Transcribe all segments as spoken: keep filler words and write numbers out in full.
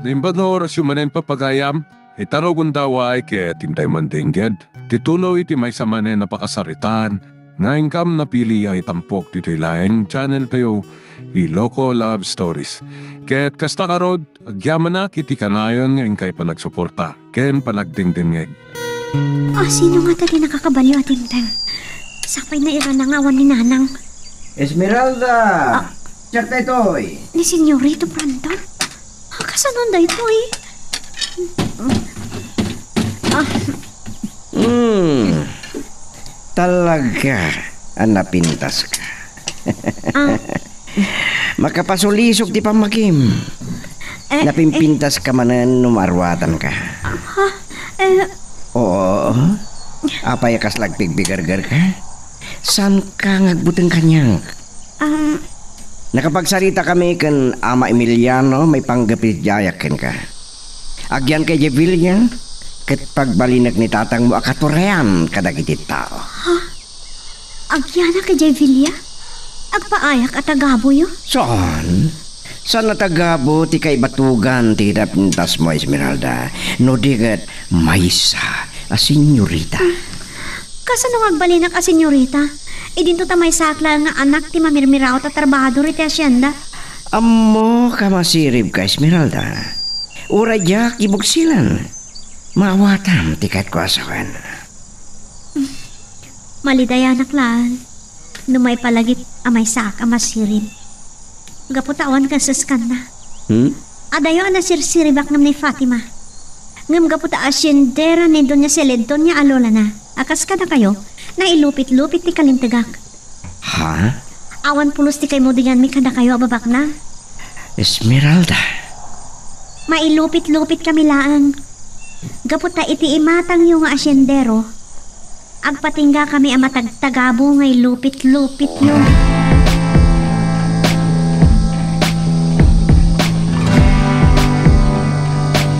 Naimbag nga orasyo manen, papagayam, ita rugonda a waay ket intay mandengngeg ti tuloy ti maysa manen a pakasaritaan nga inkam napili a itampok ditoy laeng channel tayo, Ilocos Love Stories. Ket kasta ngarud, agyamanak iti kanayon nga inkay panagsuporta ken panagdengdengngeg. A, sino ngata ti nakakabalio a timteng? Sapay nairana nga awan ni Nanang. Esmeralda! Ah. Siak daytoy. Ni Senyorito Brandon? Ah, kasano daytoy? Ah. Hmm. Talaga a napintaska. Ah. Makapasulisog ti pammakim. Eh, eh. Napimpintaska manen no maaruatanka. Ha? Eh. Oo. Apay a kasla agpigbigergerka? Saanka nga agbuteng kaniak? Um. Nakapagsaritakami ken Ama Emiliano maipanggep iti diayak kenka. Agyanka idiay villa, ket pagbalinek ni tatangmo a katurayan kadagiti tao. Ha? Agyanak idiay villa? Agpaayak a tagabuyo? Saan? Saan a tagabu ti kaibatugan ti napintasmo, Esmeralda, no di ket maysa a senyorita? Ah, kasano nga agbalinak a senyorita? Idinto ta maysaak laeng nga anak ti mamirmiraot a trabahador iti hacienda. Ammok a masiribka, Esmeralda. Uray diak ibuksilen, maawatam ti kayatko a sawen. Malidayanak laeng no maipalagip a maysaak a masirib. Gapu ta awan kasaskanna. Hmm? Adayo a nasirsiribak ngem ni Fatima. Ngem gapu ta haciendera ni Doña Celedon nga a lolana a kas kadakayo, nailupit-lupit ti kalintegak. Ha? Awan pulos ti kaimudiganmi kadakayo a babaknang. Esmeralda. Mailupit-lupit kami laeng. Gapu ta iti imatangyo nga haciendero, agpatingga kami a matagtagabo nga ilupit-lupityo.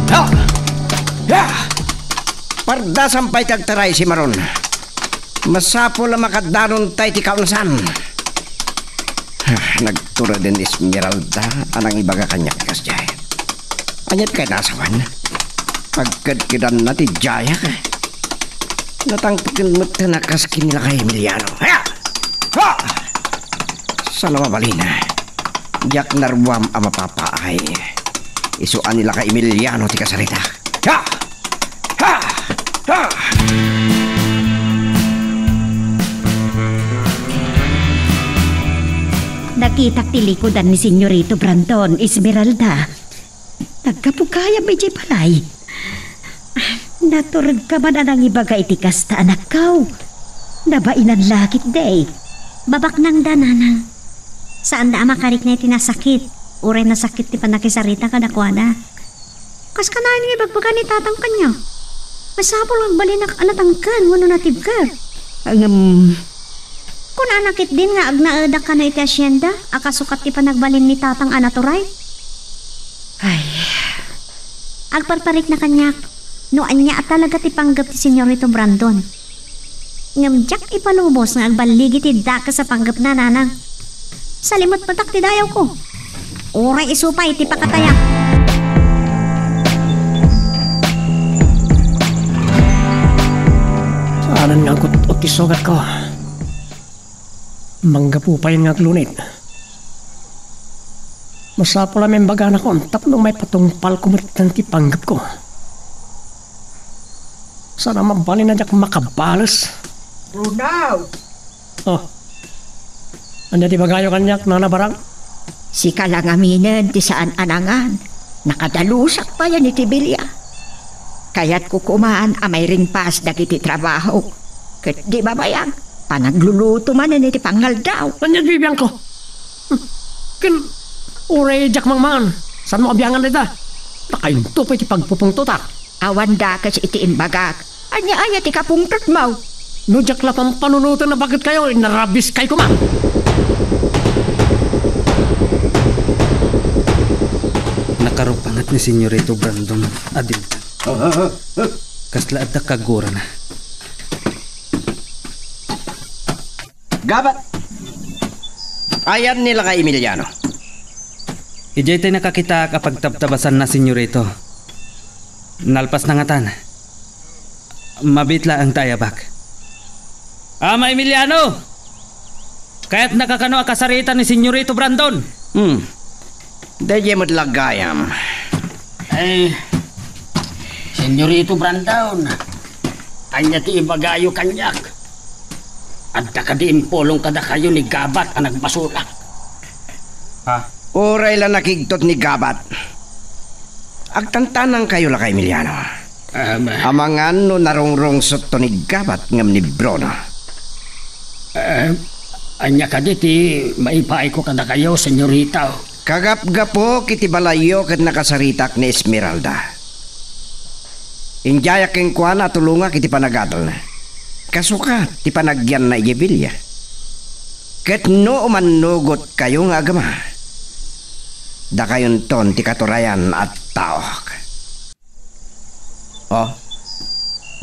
Ha! Ha! Pardasam pay ti agtaray, Simaron. Masapul a makaddanonta iti kaunsan. Ah, nagtured ni Esmeralda a nangibaga kaniak kasdiay. Ania ti kayatna a sawen? Pagkedkedanna ti diayak. Natangteken met a kas ken ni lakay Emiliano. Ha! Ha! Saan a mabalin? Diak naruam a mapapaay. Isu a ni lakay Emiliano ti kasaritak. Ha! Ha! Ha! Nakitak ti likudan ni Senyorito Brandon, Esmeralda. Naggapu gayam idiay balay. Naturedka man a nangibaga iti kasta, anakko. Nabainan la ketdi. Babaknangda, Nanang. Saanda a makarikna iti nasakit, uray nasakit ti pannakisarita kadakuada. Kas kanayon nga ibagbaga ni Tatang kaniak, masapul nga agbalinak a natangken wenno natibker. Ngem, kunana ketdin nga agnaedak kano iti hacienda a kasukat ti panagbalin ni Tatang a naturay. Ay. Agparparikna kaniak no ania a talaga ti panggep ti Senyorito Brandon. Ngem diak ipalubos nga agballigi ti dakes a panggepna, Nanang. Salimetmetak ti dayawko. Uray isu pay ti pakatayak. Saanen nga aggut-ot ti sugatko. Manggapu pay nga aglunit. Masapul a maimbaganak tapno maipatungpalko metten ti panggepko. Saan a mabalin a diak makabales. Bruno! Oh. Ania ti ibagayo kaniak, Nana Barang? Sika la ngaminen ti saan a nangan. Nakadalusak payen iti bilia. Kayatko koman a mairingpas dagiti trabahok. Ket di babayag, panagluluto manen iti pangaldaw. Ania ti bibiangko? Hmm. Ken uray diak mangmangan, saanmo a biangan dayta? Nakainto pay ti pagpupungtotak. Awan dakes iti imbagak. Ania aya ti kapungtotmo? No diak la pampanunoten a baketkayo, inarabiskay koma. Nakarupanget ni Senyorito Brandon a dimteng. Kasla adda kagurana. Gabat! Ayan ni lakay Emiliano. Idiay tay nakakitaak a pagtabtabasanna, Senyorito. Nalpas na ngatan. Mabiit laeng ta ayabak. Ama Emiliano! Kayatnaka kano a kasarita ni Senyorito Brandon? Hmm. Daydiay met la gayam. Eh, Senyorito Brandon, ania ti ibagayo kaniak? Adda kadi impulong kadakayo ni Gabat a nagbasolak? Ha? Uray la nakigtot ni Gabat. Agtantanangkayo la kay Emiliano. Ama. Amangan no narungrungsotto ni Gabat ngem ni Bruno. Eh, ania kadi ti maipaayko kadakayo, Senyorito? Kagapgapok iti balayyo ket nakasaritak ni Esmeralda. Indiayak kenkuana a tulongak iti panagadalna. Kasukat ti panagyanna idiay bilia. Ket no umannugotkayo nga agama, dakayonton ti katurayan a taok. Oh,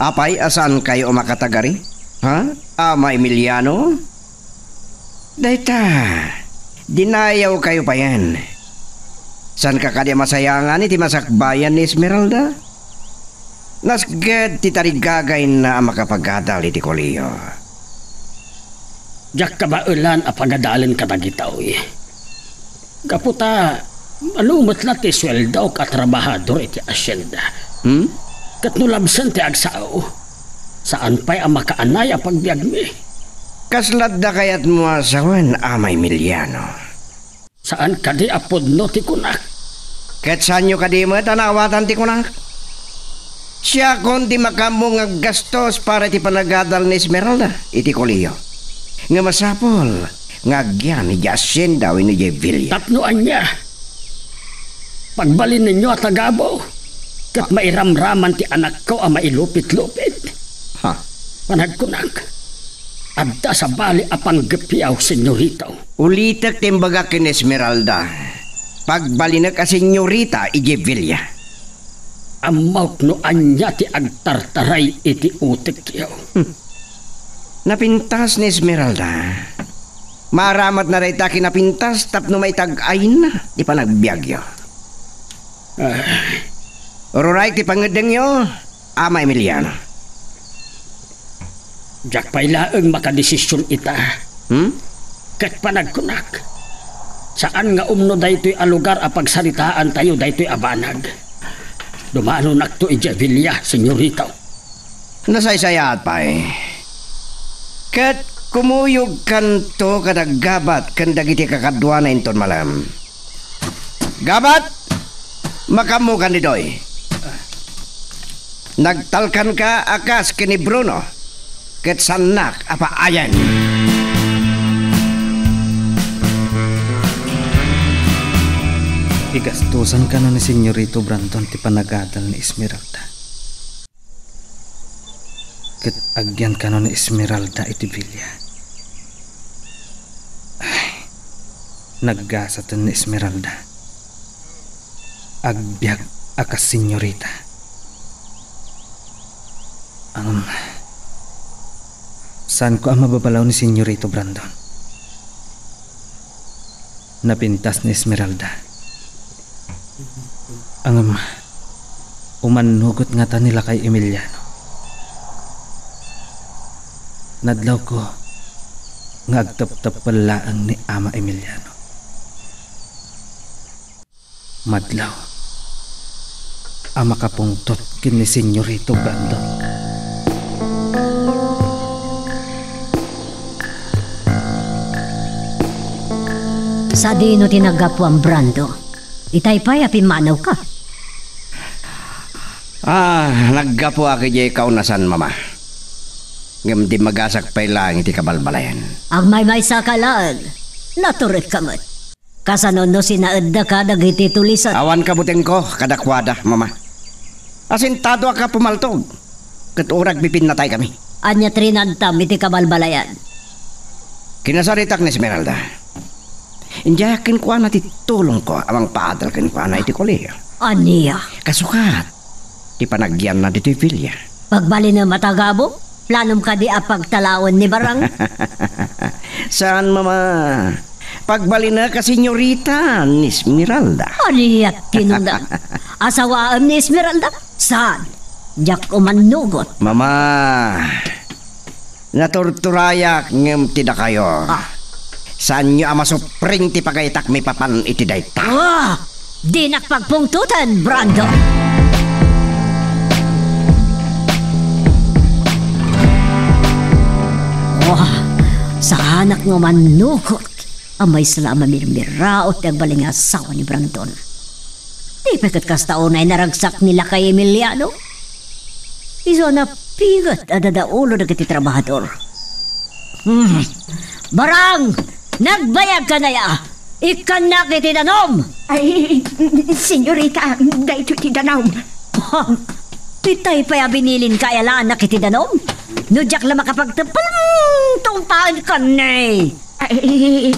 apay a saankayo a makatagari? Ha? Ama Emiliano? Dayta, dinayawkayo payen. Saanka kadi a masayangan iti masakbayan ni Esmeralda? Nasged ti tarigagayna a makapagadal iti kolehiyo. Diak kabaelan a pagadalen kadagitoy. Gapu ta, mano met la ti sueldok a trabahador iti asienda. Hmm? Ket no labsen ti agsao, saan pay a makaanay a pagbiagmi. Kasla adda kayatmo a sawen, Ama Emiliano? Saan kadi a pudno ti kunak? Ket saanyo kadi met a naawatan ti kunak? Siakon ti makaammo nga aggastos para iti panagadal ni Esmeralda iti kolehiyo. Nga masapul nga agyan idiay asienda wenno idiay bilia. Tapno ania? Pagbalinenyo a tagabu, ket mairamraman ti anakko a mailupit-lupit. Ha? Panagkunak, adda sabali a panggepiaw, Senyorito. Ulitek ti imbagak ken Esmeralda. Pagbalinek a senyorita idiay bilia. Ammok no ania ti agtartaray iti utekyo. Hmm. Napintas ni Esmeralda. Maaramatna dayta kinapintas tapno maitag-ayna ti panagbiagyo. Ah. Ururay ti pangeddengyo, Ama Emiliano. Diak pay laeng makadesisyon ita. Hmm? Ket panagkunak, saan nga umno daytoy a lugar a pagsaritaantayo daytoy a banag. Dumanonakto idiay bilia, Senyorito. Nasaysayaat pay. Ket kumuyogkanto kada Gabat ken dagiti kakaduana inton malem. Gabat, makaammokan ditoy. Nagtalkanka a kas ken ni Bruno, ket saannak a paayen. Igastosan kano ni Senyorito Brandon ti panagadal ni Esmeralda. Ket agyan kano ni Esmeralda iti bilia. Ay, naggasaten ni Esmeralda. Agbiag a kas senyorita. Ngem, saanko a mababalaw ni Senyorito Brandon. Napintas ni Esmeralda. Ngem, umannugot ngata ni Lakay Emiliano. Nadlawko nga agtepteppel laeng ni Ama Emiliano. Madlaw a makapungtot ken ni Senyorito Brandon. Sadino ti naggapuam, Brando? Itay pay a pimmanawka? Ah, naggapuak idiay kaunasan, Mama. Ngem dimmagasak pay laeng iti kabalbalayan. Agmaymaysaka laeng. Naturetka met. Kasano no sinaeddaka dagiti tulisan? Awan kabutengko kadakuada, Mama. Asentadoak a pumaltog, ket uray agpipinnataykami. Ania ti rinantam iti kabalbalayan? Kinasaritak ni Esmeralda. Indiayak kenkuana ti tulongko a mangpaadal kenkuana iti kolehiyo. Ania? Kasukat ti panagyanna ditoy bilia. Pagbalinem a tagabu? Planom kadi a pagtalawen ni Barang? Saan, Mama. Pagbalinek a senyorita ni Esmeralda. Ania ti nunam? Asawaem ni Esmeralda? Saan? Diak umannugot. Mama, naturturayak ngem ti dakayo. Ah. Saanyo a masupring ti pagaytak maipapan iti dayta. Ah! Dinak pagpungtoten, Brandon! Wah, saanak nga umannugot. Amaysa la a mamirmiraot ti agbalin nga asawa ni Brandon. Di pay ket kasta unay naragsak ni lakay Emiliano? Isu a napiget a dadaulo dagiti trabahador. Hmm. Barang! Nagbayagkan aya! Ikkannak iti danum! Ay, senyorita, daytoy ti danum. Itay pay a binilinka a yalannak iti danum? No diak la makapagtungpal, tungpaenkan ni. Ay,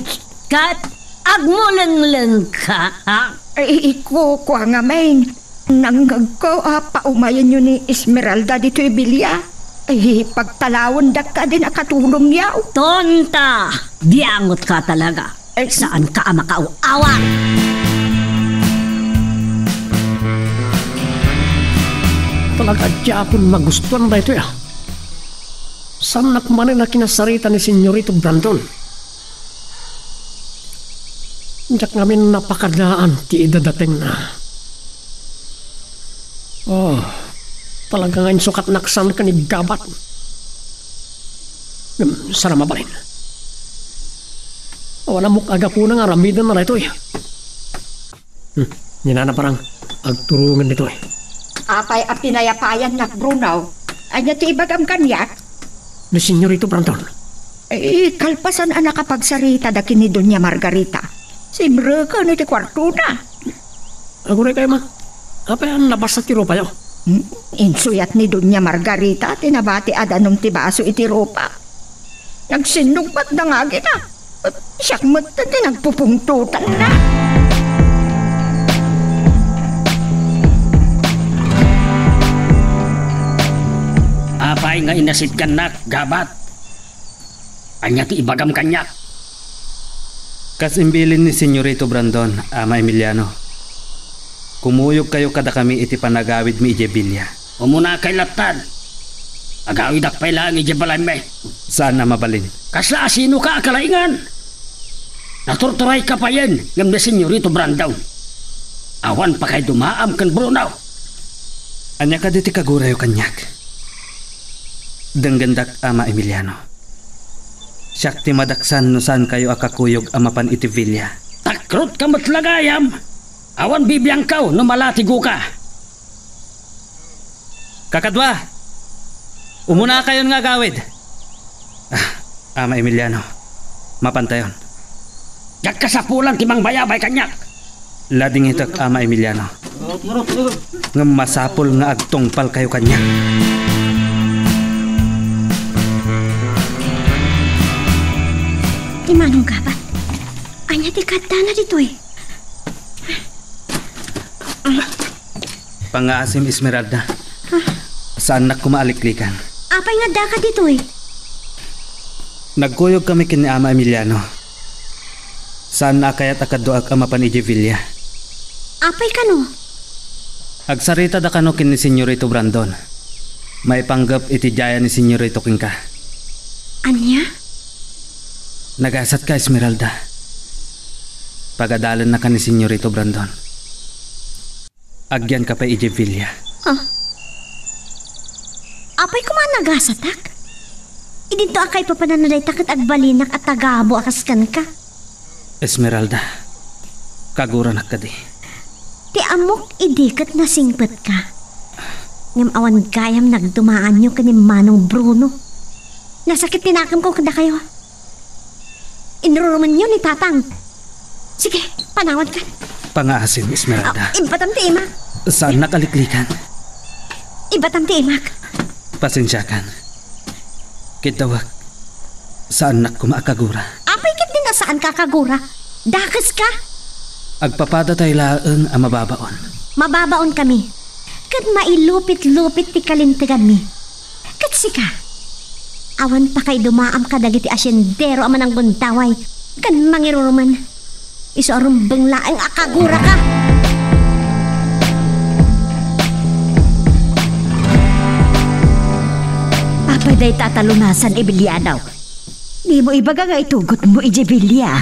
ket agmulenglengka, ha? Ay, kukua ngamin. Nangngegko a paumayenyo ni Esmeralda ditoy bilia. Ay, pagtalawendakka din a katulongyo. Tonta! Biangotka talaga. Ay, saanka a makaaw-awat! Talaga, diakon magustuan daytoy, ah. Saannak manen a kinasarita ni Senyorito Brandon. Diak ngamin napakadaan ti idadatenna. Oh, talaga nga insukatnak saan ken iggabat. Ngem, saan a mabalin. Awan ammok a gapuna nga aramidenna daytoy. Hmm, ni nana, parang agturongen ditoy. Apay a pinayapayannak, Bruno? Ania ti ibagam kaniak? Ni Senyorito Brandon. Eh, kalpasan a nakapagsaritada ken ni Doña Margarita, simreken iti kuartona. Aguray kayo, ma. Apay a nabasa ti rupayo? Hmm, insuyat ni Doña Margarita ti nabati a danum ti baso iti rupa. Nagsinnugbatda nga agina. Siak met ti nagpupungtotanna. Apay nga inasitkannak, gabat? Ania ti ibagam kaniak? Kas imbilin ni Senyorito Brandon, Ama Emiliano, kumuyogkayo kadakami iti panagawidmi idiay bilia. Umunakay latta. Agawidak pay laeng idiay balaymi. Saan a mabalin. Kasla asinoka a kalaingan? Naturturayka payen ngem ni Senyorito Brandon. Awan pakaidumaam ken Bruno. Ania kadi ti kagurayo kaniak? Denggendak, Ama Emiliano. Siak ti madaksan no saankayo a kakuyog a mapan iti bilia. Takrotka met la gayam! Awan bibiangkaw no malatigoka. Kakadua, umunakayon nga agawid. Ah, Ama Emiliano, mapantayon. Diak kasapulan ti mangbayabay kaniak. Ladingitek, Ama Emiliano. Ngem masapul nga agtungpalkayo kaniak. Ti manong gabat. Ania ti kaddana ditoy? Pangngaasim, Esmeralda. Ah. Saannak koma a liklikan. Apay nga addaka ditoy? Nagkuyogkami ken ni Ama Emiliano. Saanna a kayat a kaduak a mapan idiay bilia. Apay kano? Agsaritada kano ken ni Senyorito Brandon. Maipanggep iti diayan ni Senyorito kenka. Ania? Nagasatka, Esmeralda. Pagadalennaka ni Senyorito Brandon. Agyanka pay idiay bilia. Ah. Apay koma a nagasatak? Idinto a kaipapananna dayta ket agbalinak a tagabu a kas kenka. Esmeralda, kaguranak kadi. Ti ammok idi ket nasingpetka. Ngem awan gayam nagdumaanyo ken ni Manong Bruno. Nasakit ti nakemko kadakayo. Inrurumenyo ni Tatang. Sige, panawankan. Pangngaasim, Esmeralda. Ah, ibbatam ti imak. Saannak a liklikan. Ibbatam ti imak. Pasensiakan. Kiddawek, saannak koma a kagura. Apay ket din a saanka a kagura? Dakeska. Agpapadatayo laeng a mababaon. Mababaonkami. Ket mailupit-lupit ti kalinteganmi. Ket sika, awan pakaidumaam kadagiti asiendero a mananggundaway ken mangirurumen. Isu a rumbeng laeng a kaguraka. Apay dayta a talunasan, Emiliano? Dimo ibaga nga itugotmo idiay bilia?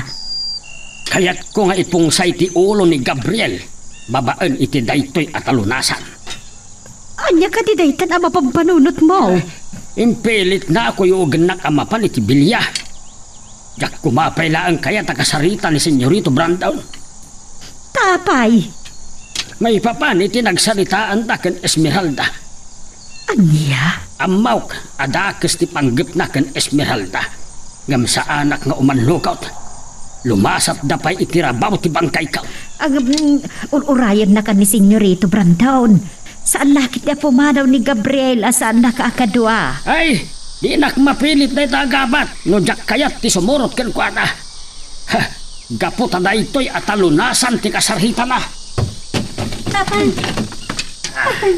Kayatko nga ipungsa iti ulo ni Gabriel babaen iti daytoy a talunasan. Ania kadi daytan a mapampanunotmo? Impilit na a kuyogennak a mapan iti bilia. Diak koma pay laeng kayat a kasarita ni Senyorito Brandon. Ta apay? Maipapan iti nagsaritaanda ken Esmeralda. Ania? Ammok a dakes ti panggepna ken Esmeralda, ngem saanak nga umannugot. Lumasatda pay iti rabaw ti bangkayko. Ngem, ur-urayennakan ni Senyorito Brandon. Saan la ket ti apumanaw ni Gabriel a saannaka a kadua? Ay, dinak mapilit dayta a gabat no diak kayat ti sumurot kenkuana. Ha, gapu ta daytoy a talunasan ti kasaritana. Tatang! Tatang!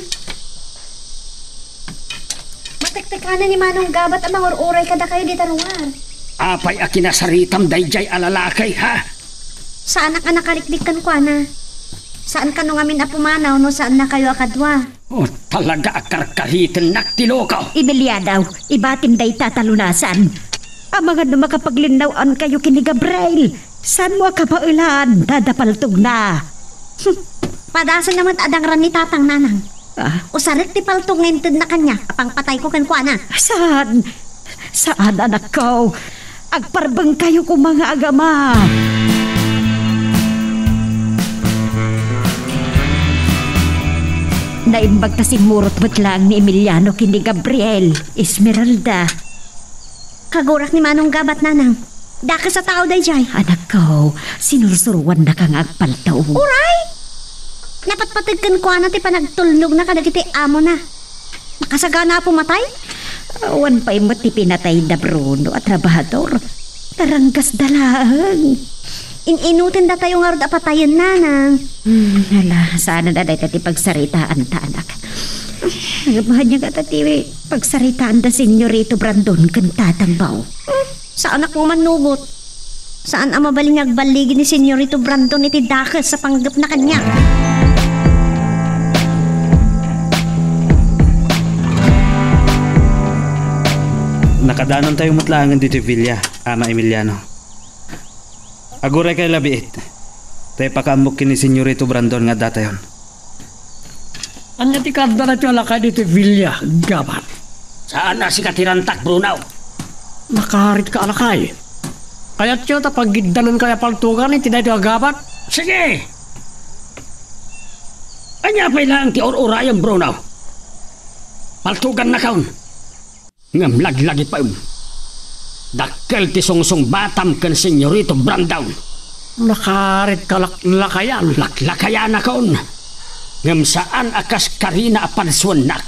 Matektekana ni Manong Gabat a mangur-uray kadakayo dita ruar. Apay a kinasaritam daydiay a lalaki, ha? Saanak a nakarikrik kenkuana. Saan kano ngamin a pumanaw no saannakayo a kadua. Oh, talaga a karkaritennak ti loko. Emiliano, ibatim dayta a talunasan. Amangan no makapaglinnaw-ankayo ken ni Gabriel. Saanmo a kabaelan, dada paltogna. Padasen naman ta adangran ni Tatang, Nanang. Ah? Usarek ti paltog nga intedna kaniak a pangpatayko kenkuana. Saan? Saan, anakko. Agparbengkayo koma nga agama. Naimbag ta simmurot met laeng ni Emiliano ken ni Gabriel, Esmeralda. Kagurak ni Manong Gabat, Nanang. Dakes a tao daydiay. Anakko, sinursuruannaka nga agpaltog. Uray! Napatpateg kenkuana ti panagtulnogna kadagiti amona. Makasagana a pumatay? Awan pay met ti pinatayda, Bruno, a trabahador. Naranggasda laeng. In-inutendatayo ngarud a patayen, Nanang. Hmm, ala, saanen a dayta ti pagsaritaanta, anak. Ngem ania ngata ti pagsaritaanda, Senyorito Brandon, ken tatangmo? Hmm, saanak a mannugot. Saan a mabalin nga agballigi ni Senyorito Brandon iti dakes a panggepna kaniak. Nakadanontayo met laengen ditoy bilia, Ama Emiliano. Aguray kay labiit, ta ipakaammok ken ni Senyorito Brandon nga addatayon. Ania ti kaadda daytoy a lakay ditoy bilia, Gabat? Saan a sika ti rantak, Bruno. Nakarit ka a lakay. Kayatyo ta pagiddanenkayo a paltogan iti daytoy a Gabat? Sige! Ania pay laeng ti ur-urayem, Bruno? Paltogannakon. Ngem laglagipem. Dakkel ti sungsungbatam ken Senyorito Brandon. Nakarit ka laklakayan. Laklakayanakon. Ngem saan a kas karina a padsuennak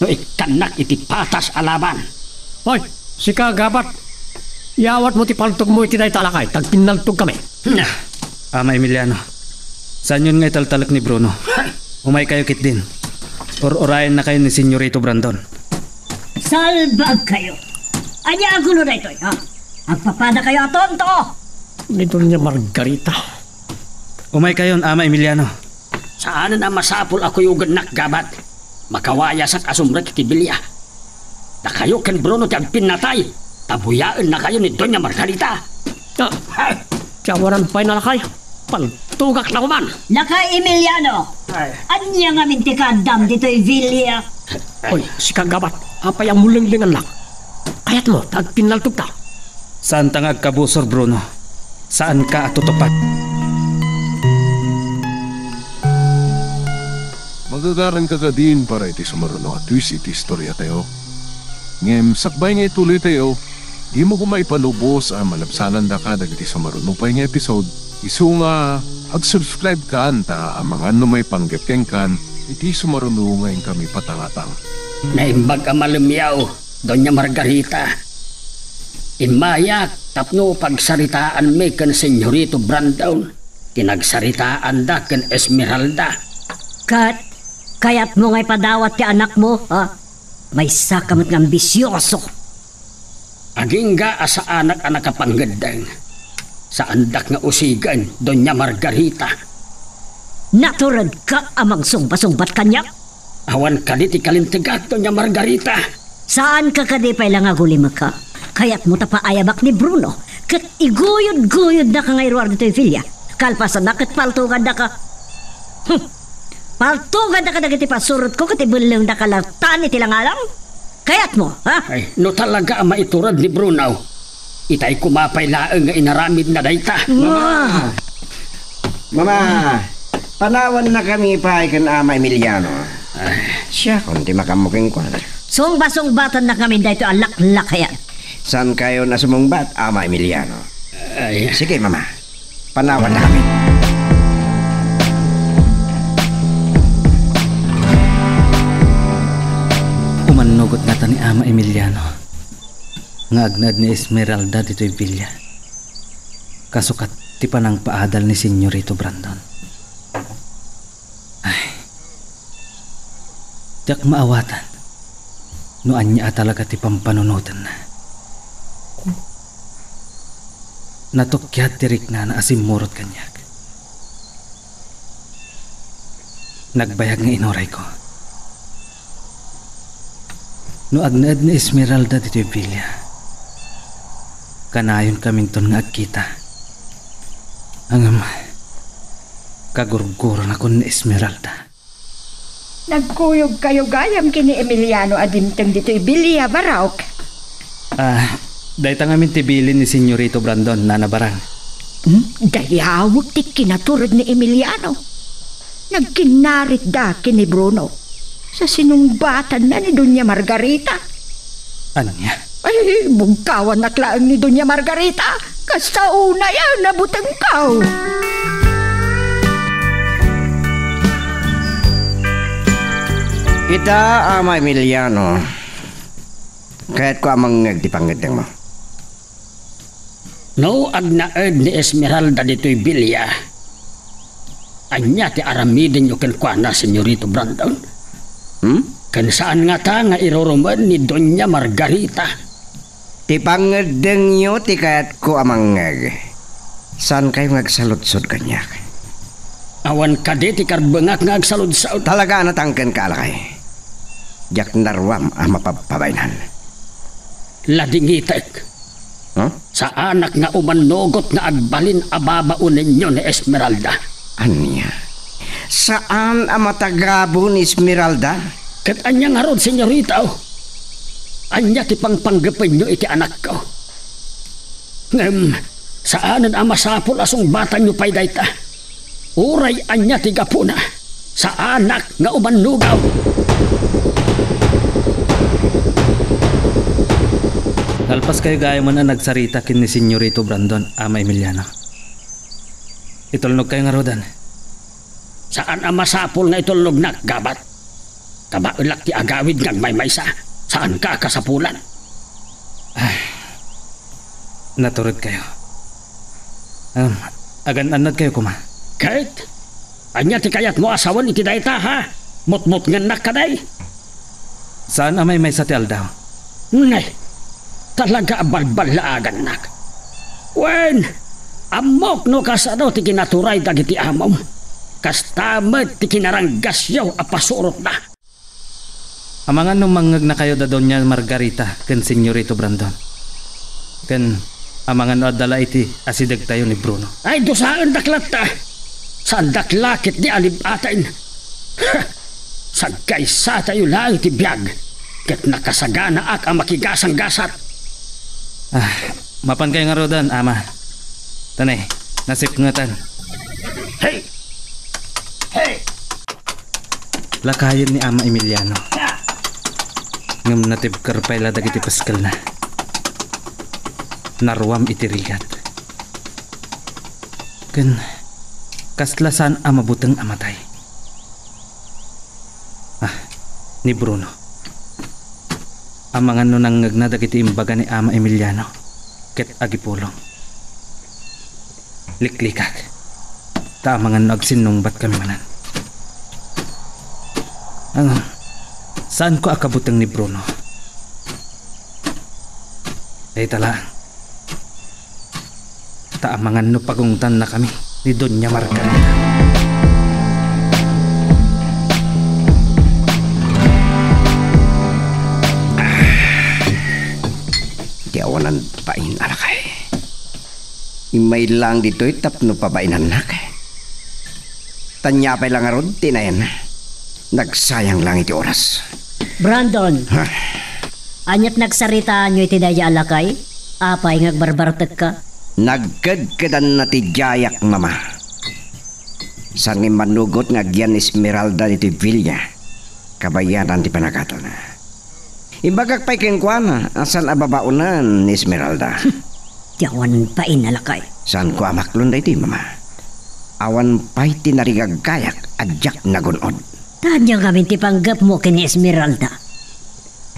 no ikkannak iti patas a laban. Hoy, sika, Gabat. Iyawatmo ti paltogmo iti dayta a lakay, ta agpinnaltogkami. Nah. Ama Emiliano, saanyon nga italtalek ni Bruno. Umaykayo ketdin. Ur-urayennakayo ni Senyorito Brandon. Salbagkayo! Ania a gulo daytoy, ha? Agpapadakayo a tonto! Ni Doña Margarita. Umaykayon, Ama Emiliano. Saanen a masapul a kuyogennak, Gabat. Makawayasak a sumrek iti bilia. Dakayo ken Bruno ti agpinnatay, ta buyaennakayo ni Doña Margarita. Ah, ti awanan pay a lakay. Paltogak la koman. Lakay Emiliano! Ay. Ania ngamin ti kaaddam ditoy bilia? Oy, sika, Gabat, apay a mulenglengannak? Kayatmo ta agpinnaltogta? Saanta nga agkabusor, Bruno. Saanka a tutupad. Magagaranka kadin para iti sumaruno a twist iti istoriatayo. Ngem sakbay nga ituloytayo, dimo koma ipalubos a malabsanandaka dagiti sumaruno pay nga episode. Isu nga, ag-subscribe kan ta amangan no maipanggep kenkan iti sumaruno nga inkami patangatang. Naimbag a malemiaw, Doña Margarita. Immayak tapno pagsaritaanmi ken Senyorito Brandon ti nagsaritaanda ken Esmeralda. Ket kayatmo nga ipadawat ti anakmo, ha? Maysaka met nga ambisioso. Agingga a saanak a nakapangeddeng. Saandak nga usigen, Doña Margarita. Naturedka a mangsungba-sungbat kaniak? Awan kadi ti kalintegak, Doña Margarita. Saanka kadi pay la nga agulimeka? Kayatmo ta paayabak ni Bruno, ket iguyod-guyodnaka nga iruar ditoy villa. Kalpasanna ket paltogandaka. Hmm. Paltogandaka dagiti pasurotko ket ibellengdaka latta iti langalang. Kayatmo, ha? Ay, no talaga a maitured ni Bruno, itay koma pay laeng nga inaramidna dayta. Mama! Mama! Panawannakami pay ken Ama Emiliano. Ay. Siakon ti makaammo kenkuana. Sungba-sungbatannakamin daytoy a laklakayan. Saankayon a sumungbat, Ama Emiliano? Ay. Sige, Mama. Panawannakami. Umannugot ngata ni Ama Emiliano nga agnaed ni Esmeralda ditoy villa. Kasukat ti panangpaadal ni Senyorito Brandon. Ay, diak maawatan no ania a talaga ti pampanunotenna. Natukiat ti riknana a simmurot kaniak. Nagbayag nga inurayko. No agnaed ni Esmeralda ditoy villa, kanayonkaminton nga agkita. Ngem, kagurguronakon ni Esmeralda. Nagkuyogkayo gayam ken ni Emiliano a dimteng ditoy villa, Barok? Ah, dayta ngamin ti bilin ni Senyorito Brandon, Nana Barang. Hmm? Dayawek ti kinatured ni Emiliano. Nagkinnaritda ken ni Bruno. Sa sinungbatanna ni Doña Margarita. Ania? Ay, bugkawannak laeng ni Doña Margarita. Kasta unay a nabutengko. Ita, Ama Emiliano, kayatko a mangngeg ti pangngeddengmo. No agnaed ni Esmeralda ditoy villa, ania ti aramidenyo kenkuana, Senyorito Brandon? Hmm? Ken saan ngata nga irurumen ni Doña Margarita? Ti pangngeddengyo ti kayatko a mangngeg. Saankayo nga agsaludsod kaniak? Awan kadi ti karbengak nga agsaludsod? Talaga a natangkenka a lakay. Diak naruam a mapabpabaynan. Ladingitek. Huh? Saanak nga umannugot nga agbalin a babaonenyo ni Esmeralda. Ania? Saan a matagabon ni Esmeralda? Ket ania ngarud, Senyorito? Ania ti pangpanggepenyo iti anakko? Ngem, saanen a masapul a sungbatanyo pay dayta. Uray ania ti gapuna, saanak nga umannugaw. Nalpaskayo gayamen a nagsarita ken ni Senyorito Brandon, Ama Emiliano. Itulnogkayo ngaruden. Saan a masapul nga itulnognak, gabat. Kabaelak ti agawid nga agmaymaysa. Saanka a kasapulan. Ay, naturedkayo. Em, agan-annadkayo koma. Ket, ania ti kayatmo a sawen iti dayta, ha? Mutmutngennak kadi? Saan a maymaysa ti aldaw. Nay, talaga a balballaagannak. Wen, ammok no kasano ti kinaturay dagiti amom. Kasta met ti kinaranggasyo a pasurotna. Amangan no mangngegnakayo da Doña Margarita ken Senyorito Brandon. Ken amangan no adda la iti asidegtayo ni Bruno. Ay, dusaendak latta. Saandak la ketdi a lib-aten. Sagkaysatayo laeng ti biag, ket nakasaganaak a makigasanggasat. Ah, mapankayo ngaruden, Ama. Tanay, nasipngetan. Hey! Hey! Lakayen ni Ama Emiliano. Ngem natibker pay la dagiti peskelna. Naruam iti rigat. Ken kasla saan a mabuteng a matay. Ah, ni Bruno. Amangan no nangngegna dagiti imbaga ni Ama Emiliano ket agipulong. Liklikak. Ta amangan no agsinnungbatkami manen. Ano? Saanko a kabuteng ni Bruno? Dayta laeng. Ta amangan no pagungtannakami ni Doña Margarita. Ti awanan bain a lakay. Immay lang ditoy tapno pabainannak. Ania pay la ngarud ti nayan? Nagsayang lang iti oras. Brandon! Ha? Aniat nagsaritaanyo iti daydiay a lakay? Apay nga agbarbartekka? Nagkedkedanna ti diayak, Mama. Saan nga immanugot nga agyan ni Esmeralda ditoy villa, kabayanan ti panagadalna. Imbagak pay kenkuana a saan a babaonen ni Esmeralda. Ti awan bain a lakay. Saanko a maklon daytoy, Mama. Awan pay ti narigaggayak a diak nagun-od. Ta ania ngamin ti panggepmo ken ni Esmeralda?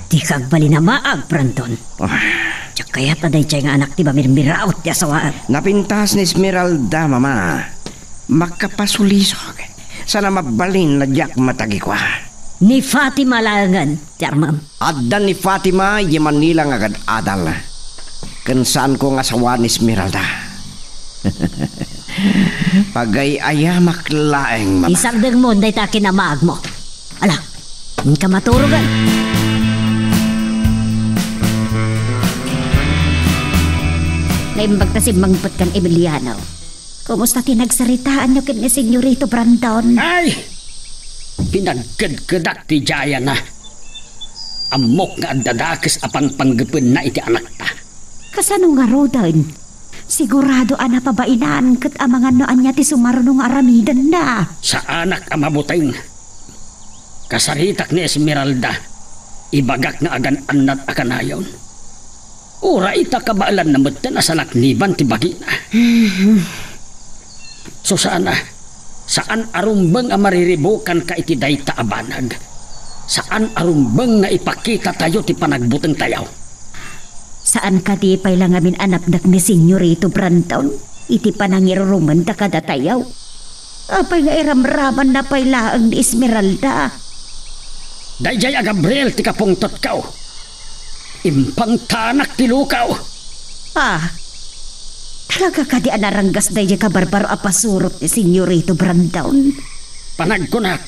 Dika agbalin a maag, Brandon. Ah. Diak kayat a daydiay nga anak ti mamirmiraot ti asawaem. Napintas ni Esmeralda, Mama. Makapasulisog. Saan a mabalin a diak matagikua. Ni Fatima laengen ti armem. Adda ni Fatima idiay Manila nga agad-adal. Ken saanko nga asawa ni Esmeralda. Pagay-ayamak laeng, Mama. Isardengmo dayta a kinamaagmo. Ala, inka maturogen. Naimbag ta simmangpet kan Emiliano. Kumusta ti nagsaritaanyo ken ni Senyorito Brandon? Ay! Pinagkedkedak ti diayana. Ammok nga adda dakes a pangpanggepenna iti anakta. Kasano ngaruden? Sigurado a napabainan ket amangan no ania ti sumaruno nga aramidenna. Saanak a mabuteng. Kasaritak ni Esmeralda, ibagak nga agan-annad a kanayon. Uray ta kabaelanna metten a salakniban ti bagina. Susana, saan a rumbeng a mariribukanka iti dayta a banag. Saan a rumbeng nga ipakitatayo ti panagbutengtayo. Saan kadi pay la ngamin a napnek ni Senyorito Brandon iti panangirurumenda kadatayo? Apay nga iramramanna pay laeng ni Esmeralda? Daydiay a Gabriel ti kapungtotko. Impangtanak ti lukaw. Ah, talaga kadi a naranggas daydiay kabarbaro a pasurot ni Senyorito Brandon? Panagkunak,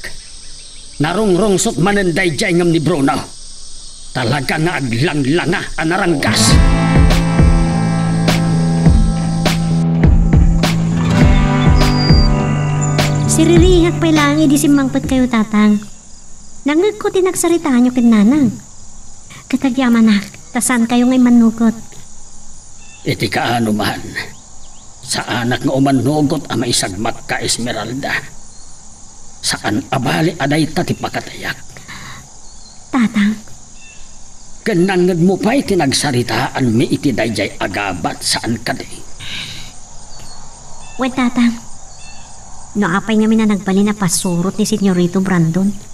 narungrungsot manen daydiay ngem ni Bruno. Talaga nga aglanglanga a naranggas. Siriringak pay laeng idi simmangpetkayo, Tatang. Nangngegko ti nagsaritaanyo ken Nanang. Ket agyamanak, ta saankayo nga immanugot. Iti kaano man, saanak nga umanugot a maisagmatka, Esmeralda. Saan a bali a dayta ti pakatayak. Tatang. Ken nangngegmo pay ti nagsaritaanmi iti daydiay a gabat, saan kadi? Wen, Tatang. No apay ngamin a nagbalin a pasurot ni Senyorito Brandon?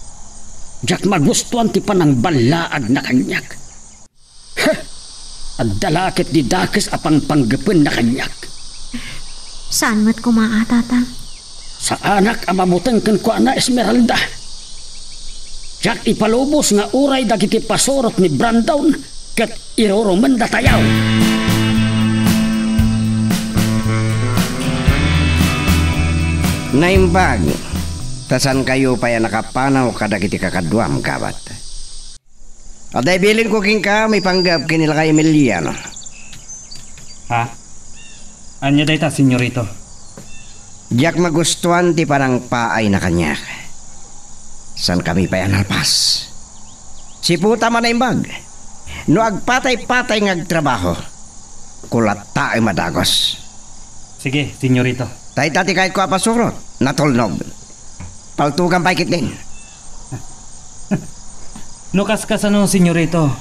Diak magustuan ti panangballaagna kaniak. Heh! Adda la ket di dakes a pangpanggepenna kaniak. Saan met koma a, Tatang? Saanak a mabuteng kenkuana, Esmeralda. Diak ipalubos nga uray dagiti pasurot ni Brandon ket irurumendatayo. Naimbag, ta saankayo pay a nakapanaw kadagiti kakaduam, gabat. Adda ibilinko kenka maipanggep ken ni lakay Emiliano. Ha? Ania dayta, Senyorito? Diak magustuan ti panangpaayna kaniak. Saankami pay a nalpas. Siputa man, naimbag. No agpatay-patay nga agtrabaho, kulattaem a dagus. Sige, Senyorito. Dayta ti kayatko a pasurot, natulnog. Paltogam pay ketdin. No kaskasano, Senyorito,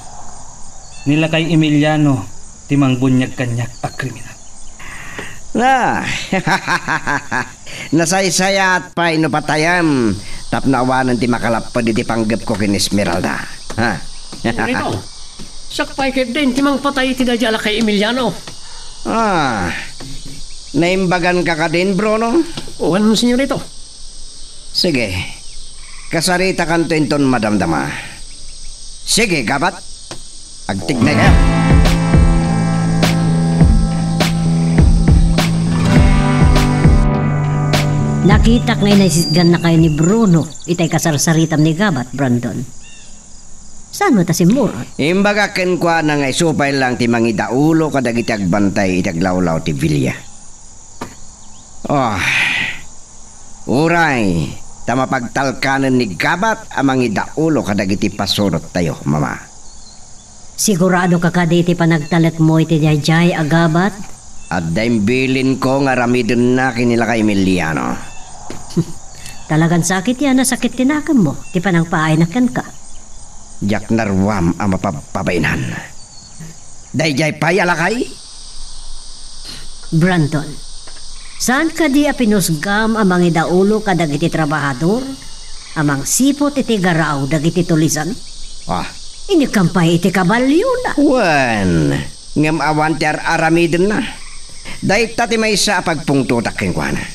ni lakay Emiliano ti mangbuniag kaniak a kriminal. Ah, nasaysayaat pay no patayem tapno awanen ti makalapped iti panggepko ken Esmeralda. Ha? Senyorito, siak pay ketdin ti mangpatay iti daydiay a lakay Emiliano. Ah, naimbaganka kadin, Bruno? Wen, Senyorito. Sige. Kasaritakanto inton madamdama. Sige, gabat. Agtignay ka. Nakitak nga inaisigannakayo ni Bruno itay kasarsaritam ni Gabat, Brandon. Saan mo ta simmurot? Imbagak kenkuana nga isu pay lang ti mangidaulo kadagiti agbantay iti aglawlaw ti bilia. Oh, uray ta mapagtalkanen ni Gabat a mangidaulo kadagiti pasurottayo, Mama. Siguradoka kadi iti panagtalekmo iti daydiay a Gabat? Adda imbilinko nga aramidenna ken ni Lakay Emiliano. Talagan sakit ya, nasakit ti nakemmo, ti panangpaayna kenka. Diak naruam a mapabpabainan. Daydiay pay a lakay? Brandon, saan kadi a pinusgam a mangidaulo kadagiti trabahador a mangsiput iti garaw dagiti tulisan? Ah. Inikam pay iti kabalyona. Wen, ngem awan ti ar-aramidenna. Dayta ti maysa a pagpungtotak kenkuana.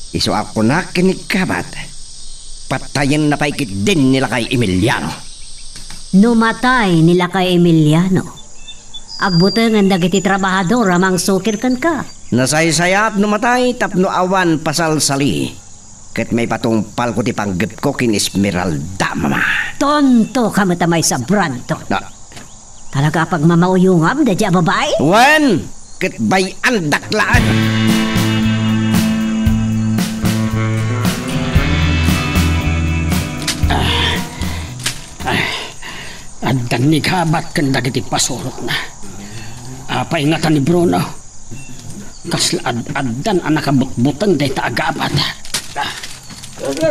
Isu a kunak ken ni Gabat, patayenna pay ketdin ni Lakay Emiliano. No matay ni Lakay Emiliano, agbutengen dagiti trabahador a mangsukir kenka. Nasaysayat no matay tapno awan pasalsali, ket maipatungpalko ti panggepko ken Esmeralda, Mama. Tonto ka met a maysa, Brandon. Na- Talaga a pagmamauyongam daydiay a babai? Wen, ket bay-andak laeng. Ah, ah, addan ni Gabat ken dagiti pasurotna. Apay ngata ni Bruno? Kasla ad-addan a nakabutbuteng dayta a Gabat.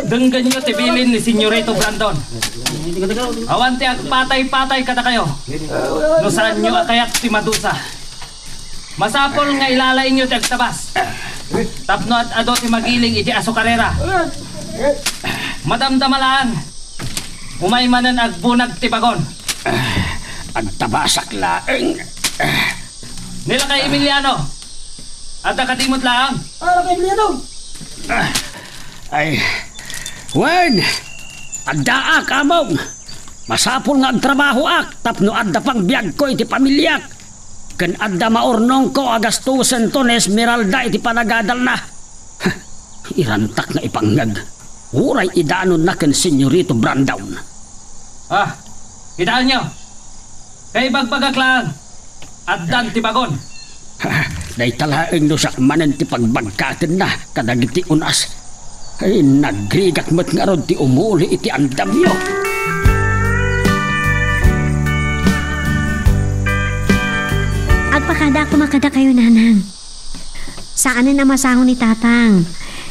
Denggenyo ti bilin ni Senyorito Brandon. Awan ti agpatay-patay kadakayo no saanyo a kayat ti madusa. Masapul nga ilalaingyo ti agtabas tapno ad-adu ti magiling iti asukarera. Madamdama laeng. Umay manen agbunag ti bagon. Agtabasak laeng. Ni Lakay Emiliano, adda kadi met laeng? Ah, Lakay Emiliano! Ah, ay, wen, addaak, among. Masapul nga agtrabahoak tapno adda pangbiagko iti pamiliak. Ken adda maurnongko a gastusen to ni Esmeralda iti panagadalna. Irantak nga ipangngeg. Uray idanonna ken Senyorito Brandon. Ah, idaanyo. Kaibagbagak laeng, addan ti bagon. Dayta laeng no siak manen ti pagbagkatenna kadagiti unas. Ay, nagrigak met ngarud ti umuli iti andamyo. Agpakada koma kadakayo, nanang. Saanen a masango ni tatang.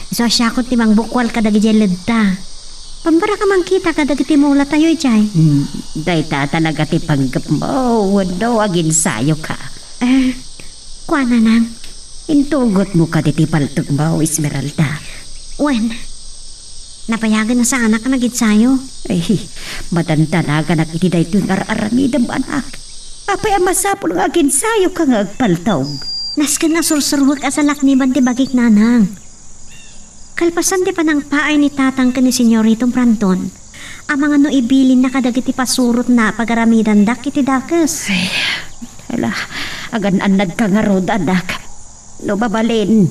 Isu a siakon ti mangbukual kadagiti ledta. Pambaraka mangkita kadagiti mulatayo idiay. Hmm, dayta talaga ti panggepmo wenno aginsayoka? Eh, kua, nanang. Intugotmo kadi ti paltogmo, Esmeralda? Wen, napayagen a saanak a naginsayo. Ay, madandanaganak iti daytoy nga ar-aramidem, anak. Apay a masapul nga aginsayoka nga agpaltog? Nasken a sursuruek a salakniban ti bagik, nanang. Kalpasan ti panangpaay ni tatang ken ni Senyorito Brandon, amangan no ibilinna kadagiti pasurotna a pagaramidandak iti dakes. Ay, ala, agan-annadka ngarud, anak. No mabalin,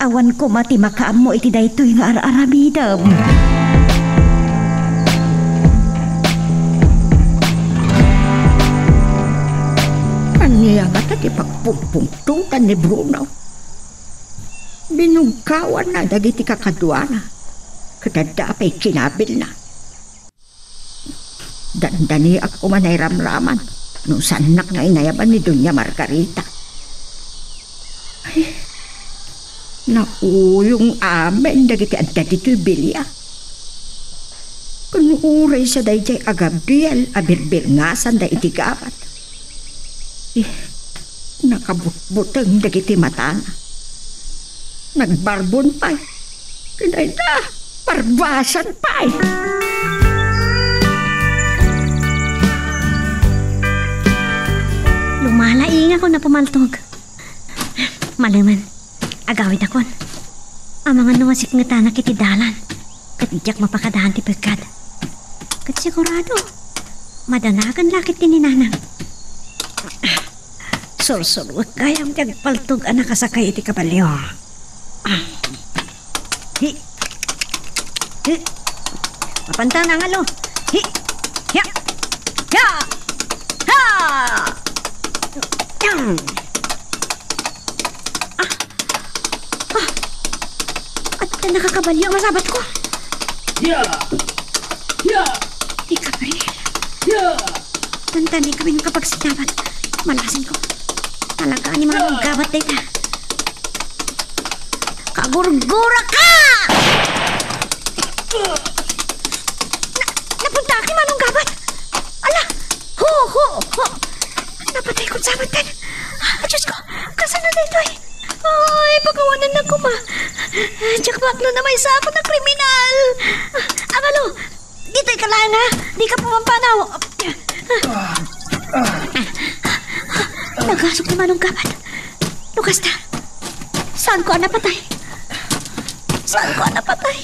awan koma ti makaammo iti daytoy nga ar-aramidem. Ania ngata ti pagpungpungtotan ni Bruno? Binungkawanna dagiti kakaduana, ket adda pay kinabilna. Dandaniak koma nairamraman no saannak nga inayaban ni Doña Margarita. Ay, nauyong amin dagiti adda ditoy bilia. Ken uray sadaydiay a Gabriel a birbirngasanda iti gabat. Eh, nakabutbuteng dagiti matana. Nagbarbon pay. Kinayda, barbasan pay. Lumalaingakon a pumaltog. Malemen, agawidakon. Amangan no masikngetanak iti dalan, ket diak mapakadaan ti pekkad. Ket sigurado, madanagan la ket ti ni Nanang. Sursuruek gayam ti agpaltog a nakasakay iti kabalio. Ah. Hi. Hi. Mapanta na nga, lo. Hi. Ya. Ya. Ha. Yan. Ah. Ah. At nakakabalyo ang masabat ko. Ya. Ya. Ikabril. Ya. Tantani kami ng kapagsinabat. Malasin ko. Talaga ni mga gabat dayta. Kagurgura ka! Na, napunta ka, Manong Gabat? Ala! Ho, ho, ho! Napatay ko sa matan. Ah, Diyos ko! Kasano na ito eh? Ay, pagawanan na kuma. Jack Baklo na may sako na kriminal. Ah, Angalo, dito ka lang, ha? Di ka pumampanaw. Nagasok ni Manong Gabat. Lukas na. Saan ko ang napatay? Saan ko ang napatay?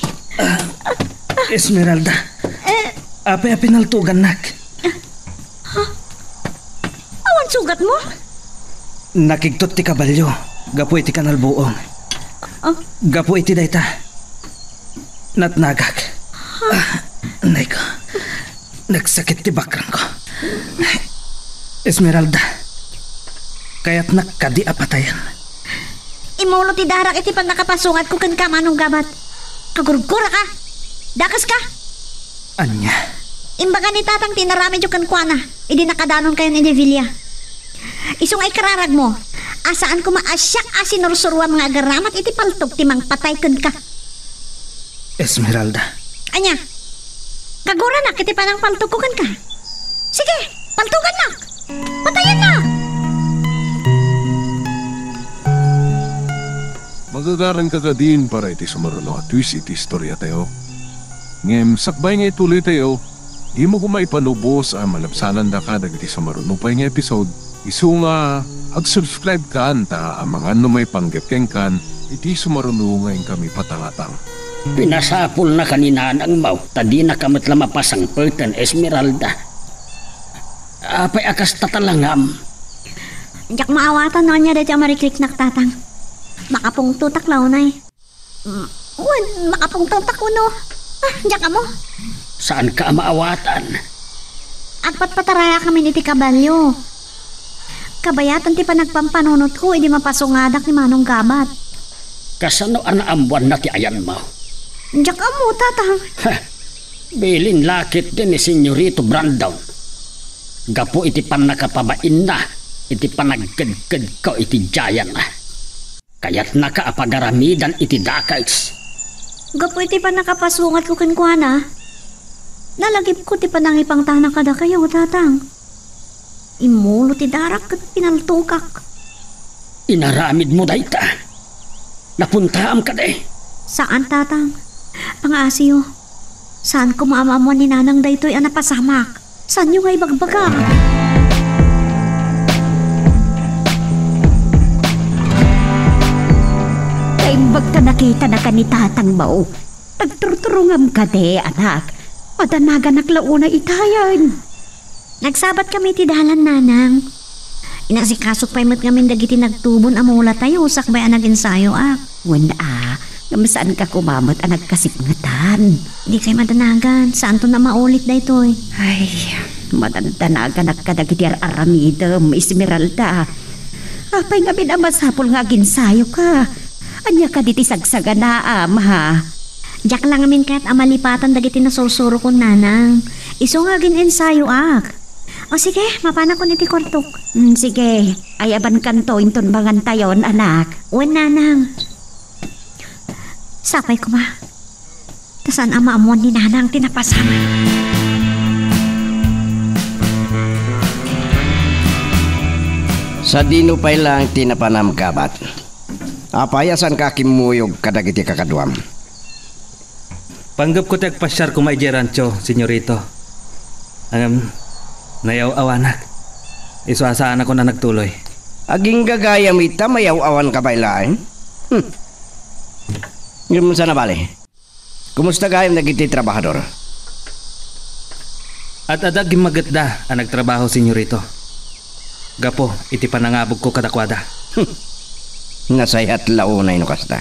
Esmeralda. Eh. Apay a pinaltugannak? Ha? Awan sugat mo? Nakigtot ti kabalyo gapu iti kanal buong. Ah? Gapu iti dayta, natnagak. Ah, nay ko. Nagsakit ti bakrangko. Esmeralda, kayatnak kadi a patayen. Imulo ti darak iti pannakapasungatko kenka, Manong Gabat. Kagurgura ka? Dakes ka? Ania? Imbaga ni Tatang ti inaramidyo kenkuana idi nakadanonkayon idiay villa. Isu nga ikararagmo a saan koma a siak a sinursuroam nga agaramat iti paltog ti mangpatay kenka. Esmeralda. Ania? Kaguranak iti panangpaltogko kenka? Sige, paltogannak! Patayennak! Magagaranka kadin para iti sumaruno a twist iti istoriatayo. Ngem sakbay nga ituloytayo, dimo koma ipanubos a malabsanandaka dagiti sumaruno pay nga episode. Isu nga ag-subscribe kan ta amangan no maipanggep kenkan iti sumaruno nga inkami patangatang. Pinasapulnaka ni nanangmo ta dinaka met la mapasangpeten, Esmeralda. Apay a kasta talangam? Diak maawatan no ania daytoy a marikriknak, Tatang. Makapungtotak la unay. Mm, wen, makapungtotak kuno. Ah, diak ammo. Saanka a maawatan? Agpatpatarayakamin iti kabalyo. Kabayatan ti panagpampanunotko idi mapasungadak ni Manong Gabat. Kasano a naammoanna ti ayanmo? Diak ammo, Tatang. Ha! Bilin la ketdi ni Senyorito Brandon gapu iti pannakapabainna iti panagkedkedko iti Giant. Kayatnaka a pagaramidan iti dakes. Gapu iti pannakapasungatko kenkuana, nalagipko ti panangipangtana kadakayo, Tatang. Imulo ti darak ket pinaltogak. Inaramidmo dayta? Napuntaam kadi? Saan, Tatang. Pangaasiyo. Saan koma a maammuan ni Nanang daytoy a napasamak. Saanyo nga ibagbaga? Naimbag ta nakitanaka ni tatangmo. Nagturturongam kadi, anak. Madanaganak la unay itayen. Nagsabat kami iti dalan, Nanang. Inasikasok pay met ngamin dagiti nagtubon a mulatayo sakbay a nagensayoak. Wen a, ngem saanka koma met a nagkasipngetan. Dikay madanagan, saanton a maulit daytoy. Ay, madandanaganak kadagiti ar-aramidem, Esmeralda. Apay ngamin a masapul nga agensayoka? Ania kadi ti sagsaganaam, ha? Diak la ngamin kayat a malipatan dagiti nasursurokon, Nanang. Isu nga agin-ensayoak. O sige, mapanakon iti kuartok. Mm, sige, ayabankanto inton mangantayon, anak. Wen, Nanang. Sapay koma. Ta saan a maammuan ni Nanang ti napasamak. Sadino pay laeng ti napanam, Gabat? Apay a saanka a kimmuyog kadagiti kakaduam? Panggepko ti agpasiar koma idiay rancho, Senyorito. Ngem, nayaw-awanak. Isu a saanakon a nagtuloy. Aginggagayam ita, mayaw-awanka pay laeng? Hmm. Ngem sana bale. Kumusta gayam dagiti trabahador? Ad-adda gimmagetda a nagtrabaho, Senyorito, gapu iti panangabegko kadakuada. Hmm. Nasayaat la unay no kasta.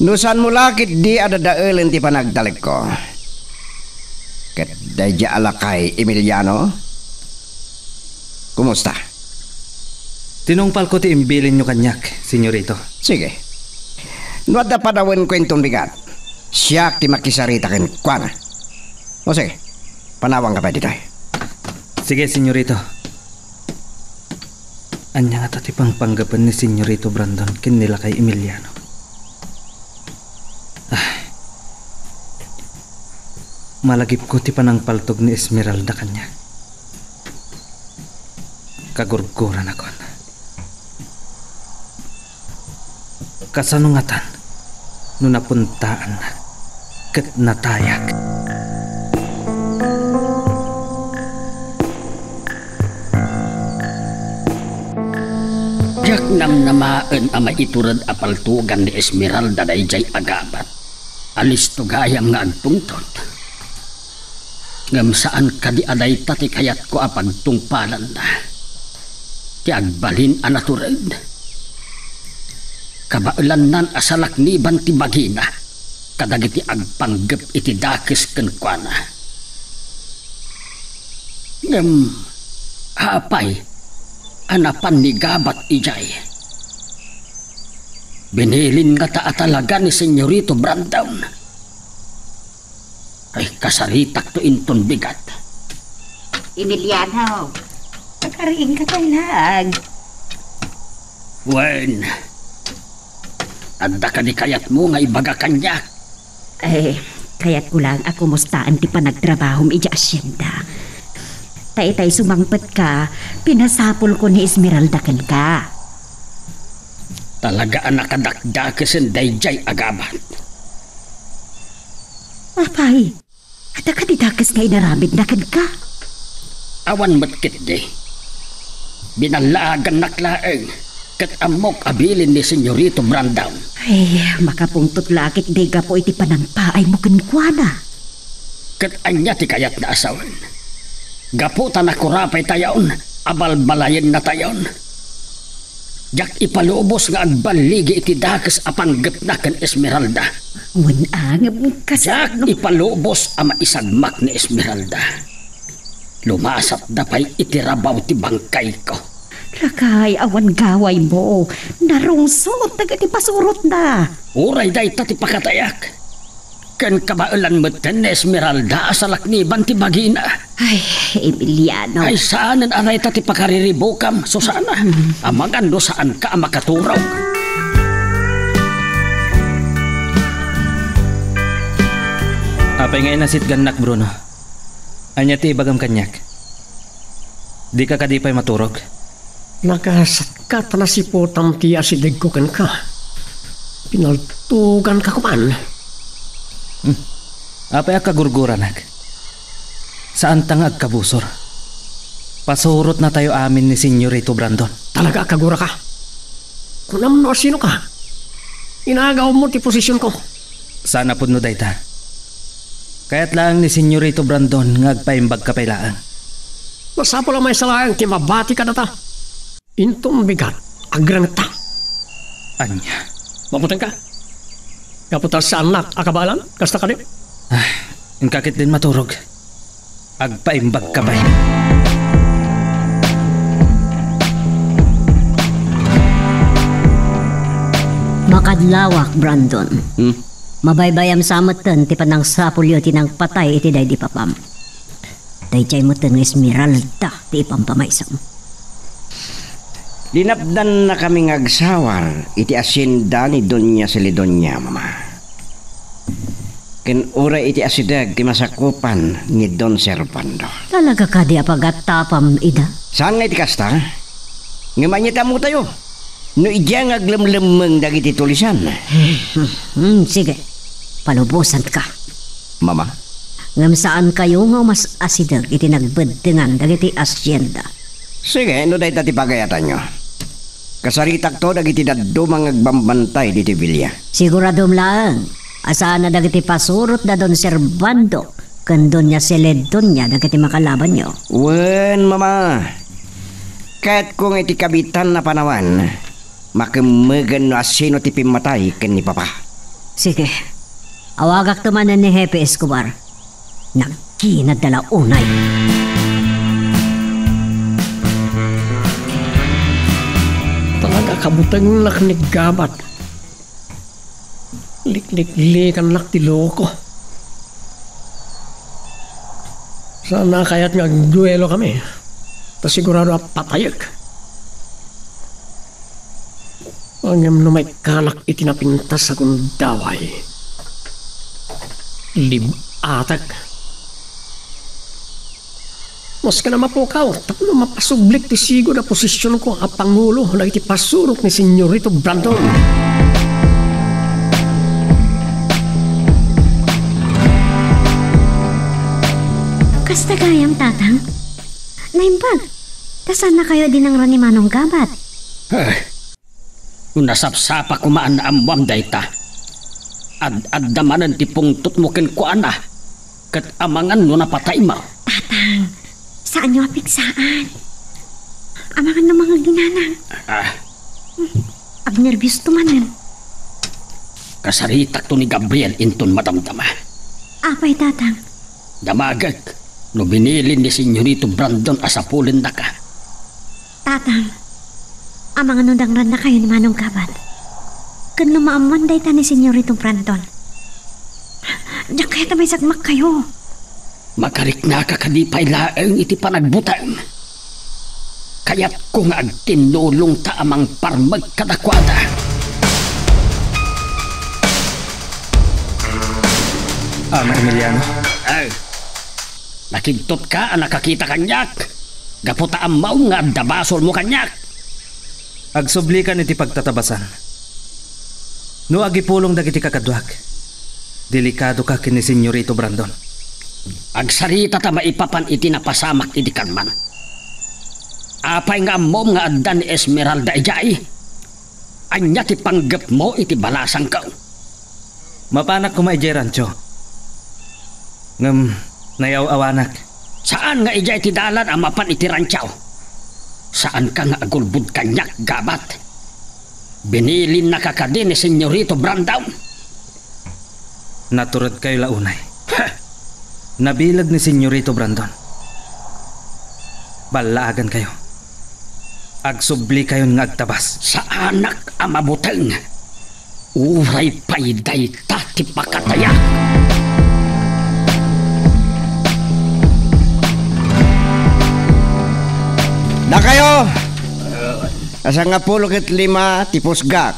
No saanmo la ketdi a dadaelen ti panagtalekko. Ket daydiay a lakay Emiliano? Kumusta? Tinungpalko ti imbilinyo kaniak, senyorito. Sige. No adda panawenko inton bigat, siak ti makisarita kenkuana. O sige, panawanka pay ditoy. Sige, senyorito. Ania ngata ti pangpanggapen ni Senyorito Brandon ken ni Lakay Emiliano? Ah. Malagipko ti panangpaltog ni Esmeralda kaniak. Kagurguranakon. Kasano ngatan no napuntaannak ket natayak? Diak namnamaen a maitured a paltogan ni Esmeralda daydiay a gabat. Alisto gayam nga agtungtod. Ngem saan kadi a dayta ti kayatko a pagtungpalanna. Ti agbalin a natured. Kabaelannan a salakniban ti bagina kadagiti agpanggep iti dakes kenkuana. Ngem apay a napan ni Gabat idiay? Binilin ngata a talaga ni Senyorito Brandon. Ay, kasaritakto inton bigat. Emiliano, pagariingka pay laeng. Wen, adda kadi kayatmo nga ibaga kaniak? Eh, kayatko laeng a kumustaan ti panagtrabahom idiay asienda. Ta itay sumangpetka, pinasapulko ni Esmeralda kenka. Talaga a nakadakdakesen daydiay a Gabat. Apay, adda kadi dakes nga inaramidna kenka? Awan met ketdi. Binallaagannak laeng, ket ammok a bilin ni Senyorito Brandon. Ay, makapungtot la ketdi gapu iti panangpaaymo kenkuana. Ket ania ti kayatna a sawen? Gapu ta nakurapaytayon a balbalayennatayon. Diak ipalubos nga agballigi iti dakes a panggepna ken Esmeralda. Wen, a, ngem kasano? Diak ipalubos a maisagmak ni Esmeralda. Lumasatda pay iti rabaw ti bangkayko. Lakay, awan gawaymo. Narungsot dagiti pasurotna. Uray dayta ti pakatayak. Ken kabaelan metten ni Esmeralda a salakniban ti bagina. Ay, Emiliano. Ay, saanen a dayta ti pakariribukam, Susana. Mm. Amangan no saanka a makaturog. Apay nga inasitgannak, Bruno? Ania ti ibagam kaniak? Dika kadi pay maturog? Nagasatka ta nasiputam ti asidegko kenka. Pinaltuganka koman. Hmm. Apay a kagurguranak? Saanta nga agkabusor. Pasurotnatayo amin ni Senyorito Brandon. Talaga a kaguraka? Kunam no asinoka? Inagawmo ti posisionko. Saan a pudno dayta. Kayat laeng ni Senyorito Brandon nga agpaimbagka pay laeng. Masapul a maysa laeng ti mabati kadata. Inton bigat, agrengta. Ania? Mabutengka? Gapu ta saannak a kabaelan? Kasta kadi? Ah, inka ketdin maturog. Agpaimbagka pay. Makadlawak, Brandon. Hmm? Mabaybayam sa metten ti panangsapulyo ti nangpatay iti daydi papam. Daydiay metten nga Esmeralda ti ipampamaysam. Linapdannakami nga agsawar iti asienda ni Doña Celedonia, Mama. Ken uray iti asideg ti masakupan ni Don Servando. Talaga kadi a pagattapam ida? Saan nga iti kasta? Ngem ania ti ammotayo? No idiay nga aglemlemmeng dagiti tulisan. Hmm, sige. Palubosanka. Mama? Ngem saankayo nga umas-asideg iti nagbeddengan dagiti asienda. Sige, no dayta ti pagayatanyo. Kasaritakto dagiti dadduma nga agbambantay ditoy bilia. Siguradom laeng a saan a dagiti pasurot da Don Servando ken Doña Celedonia dagiti makalabanyo. Wen, Mama. Kayatko nga iti kabitan a panawen, makemmegen no asino ti pimmatay ken ni Papa. Sige. Awagakto manen ni Hepe Escobar. Nagkinadala unay. Talaga, kabutengnak ni Gabat. Likliklikannak ti loko. Saan a kayat nga agduelo kami. Ta sigurado a patayek. Ngem no maikkanak iti napintas a gundaway, lib-atek. Maski na mapukaw, tapno mapasublik ti sigud a posisionko a pangulo dagiti pasurok ni Senyorito Brandon. Kasta gayam, Tatang? Naimbag, ta saannakayo a dinangra ni Manong Gabat. Eh, no nasapsapa koma a naammoam dayta, ad-adda manen ti pungtotmo kenkuana, ket amangan no napataymo. Tatang, saanyo a pigsaan. Amangan no mangaginanang. Ah. Agnerbios to manen. Kasaritakto ni Gabriel inton madamdama. Apay, Tatang? Damagek no binilin ni Senyorito Brandon a sapulennaka. Tatang, amangan no dangrannakayo ni Manong Gabat. Ken no maammoan dayta ni Senyorito Brandon, diak kayat a maisagmakkayo. Makariknaka kadi pay laeng iti panagbuteng? Kayatko nga agtinnulongta a mangparmek kadakuada. Ama Emiliano. Ay, nakigtotka a nakakita kaniak, gapu ta ammom nga adda basolmo kaniak. Agsublikan iti pagtatabasan. No agipulong dagiti kakaduak, delikadoka ken ni Senyorito Brandon. Agsarita ta maipapan iti napasamak idi kalman. Apay nga ammom nga adda ni Esmeralda idiay? Ania ti panggepmo iti balasangko? Mapanak koma idiay rancho. Ngem nayaw-awanak. Saan nga idiay ti dalan a mapan iti rancho? Saanka nga agulbod kaniak, Gabat? Binilinnaka kadi ni Senyorito Brandon? Naturedkayo la unay. Nabileg ni Senyorito Brandon. Ballaagankayo. Agsublikayon nga agtabas. Saanak a mabuteng. Uray pay dayta ti pakatayak. Dakayo, a sangapulo ket lima ti pusgak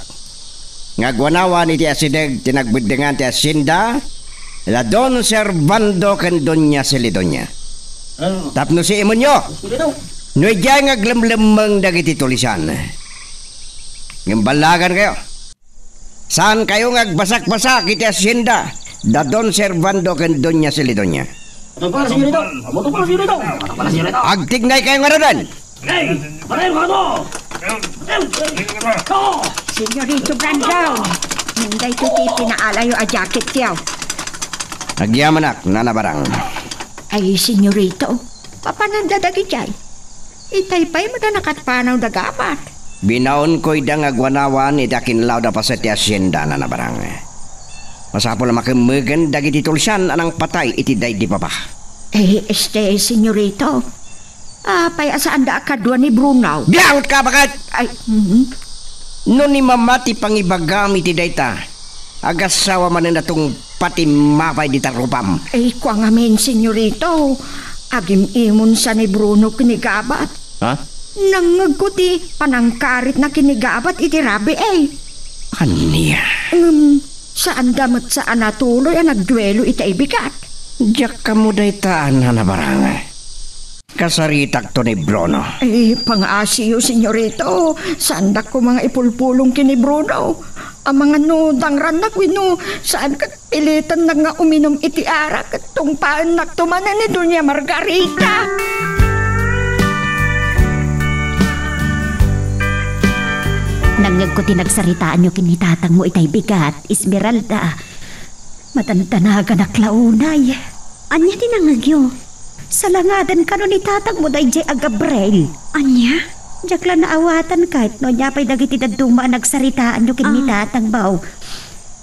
nga agwanawan iti asideg ti nagbeddengan ti hacienda la Don Servando ken Doña Celidonia. Tapno siimonyo, no idiay nga aglemlemmeng dagiti tulisan. Ngem ballaagankayo. Saankayo nga agbasakbasak iti hacienda da Don Servando ken Doña Celidonia. Amo to, señorito. Amo to, señorito. Agtignaykayo ngaruden. Hey, patay mo to! Senyorito Brandon, daytoy ti pinaalayo a jacketyo. Agyamanak, Nana Barang. Ay, senyorito, papananda dagidiay. Itay pay met a nakatpanaw da Gabat. Binaonko ida nga agwanawan iti akinlawda paset ti hacienda, Nana Barang. Masapul a makemmegen dagiti tulsian a nangpatay iti daydi baba. Eh, este, senyorito, apay a saanda a kadua ni Bruno? Biangotka, baket! Ay, mhm. No ni mama ti pangibagam iti dayta, agassawa manen a tungpal ti mapay dita rupam. Ay, kua ngamin, senyorito, agim-imonsa ni Bruno ken ni Gabat. Ha? Nangngegko ti panangkaritna ken ni Gabat iti rabii. Ania? Ngem, saanda met sa a natuloy a nagduelo iti bigat. Diak ammo dayta, Nana Barang. Kasaritakto ni Bruno. Eh, pangaasiyo, senyorito. Saandak koma nga ipulpulong ken ni Bruno. Amangan no dangrannak wenno saan ket pilitannak nga uminum iti arak ket tungpaennakto manen ni Doña Margarita. Nangngegko ti nagsaritaanyo ken ni tatangmo itay bigat, Esmeralda. Madandanaganak la unay. Ania ti nangngegyo? Salangadan kano ni tatangmo daydiay a Gabriel. Ania? Diak la naawatan ket no ania pay dagiti dadduma a nagsaritaanyo ken ni Ah. tatangmo.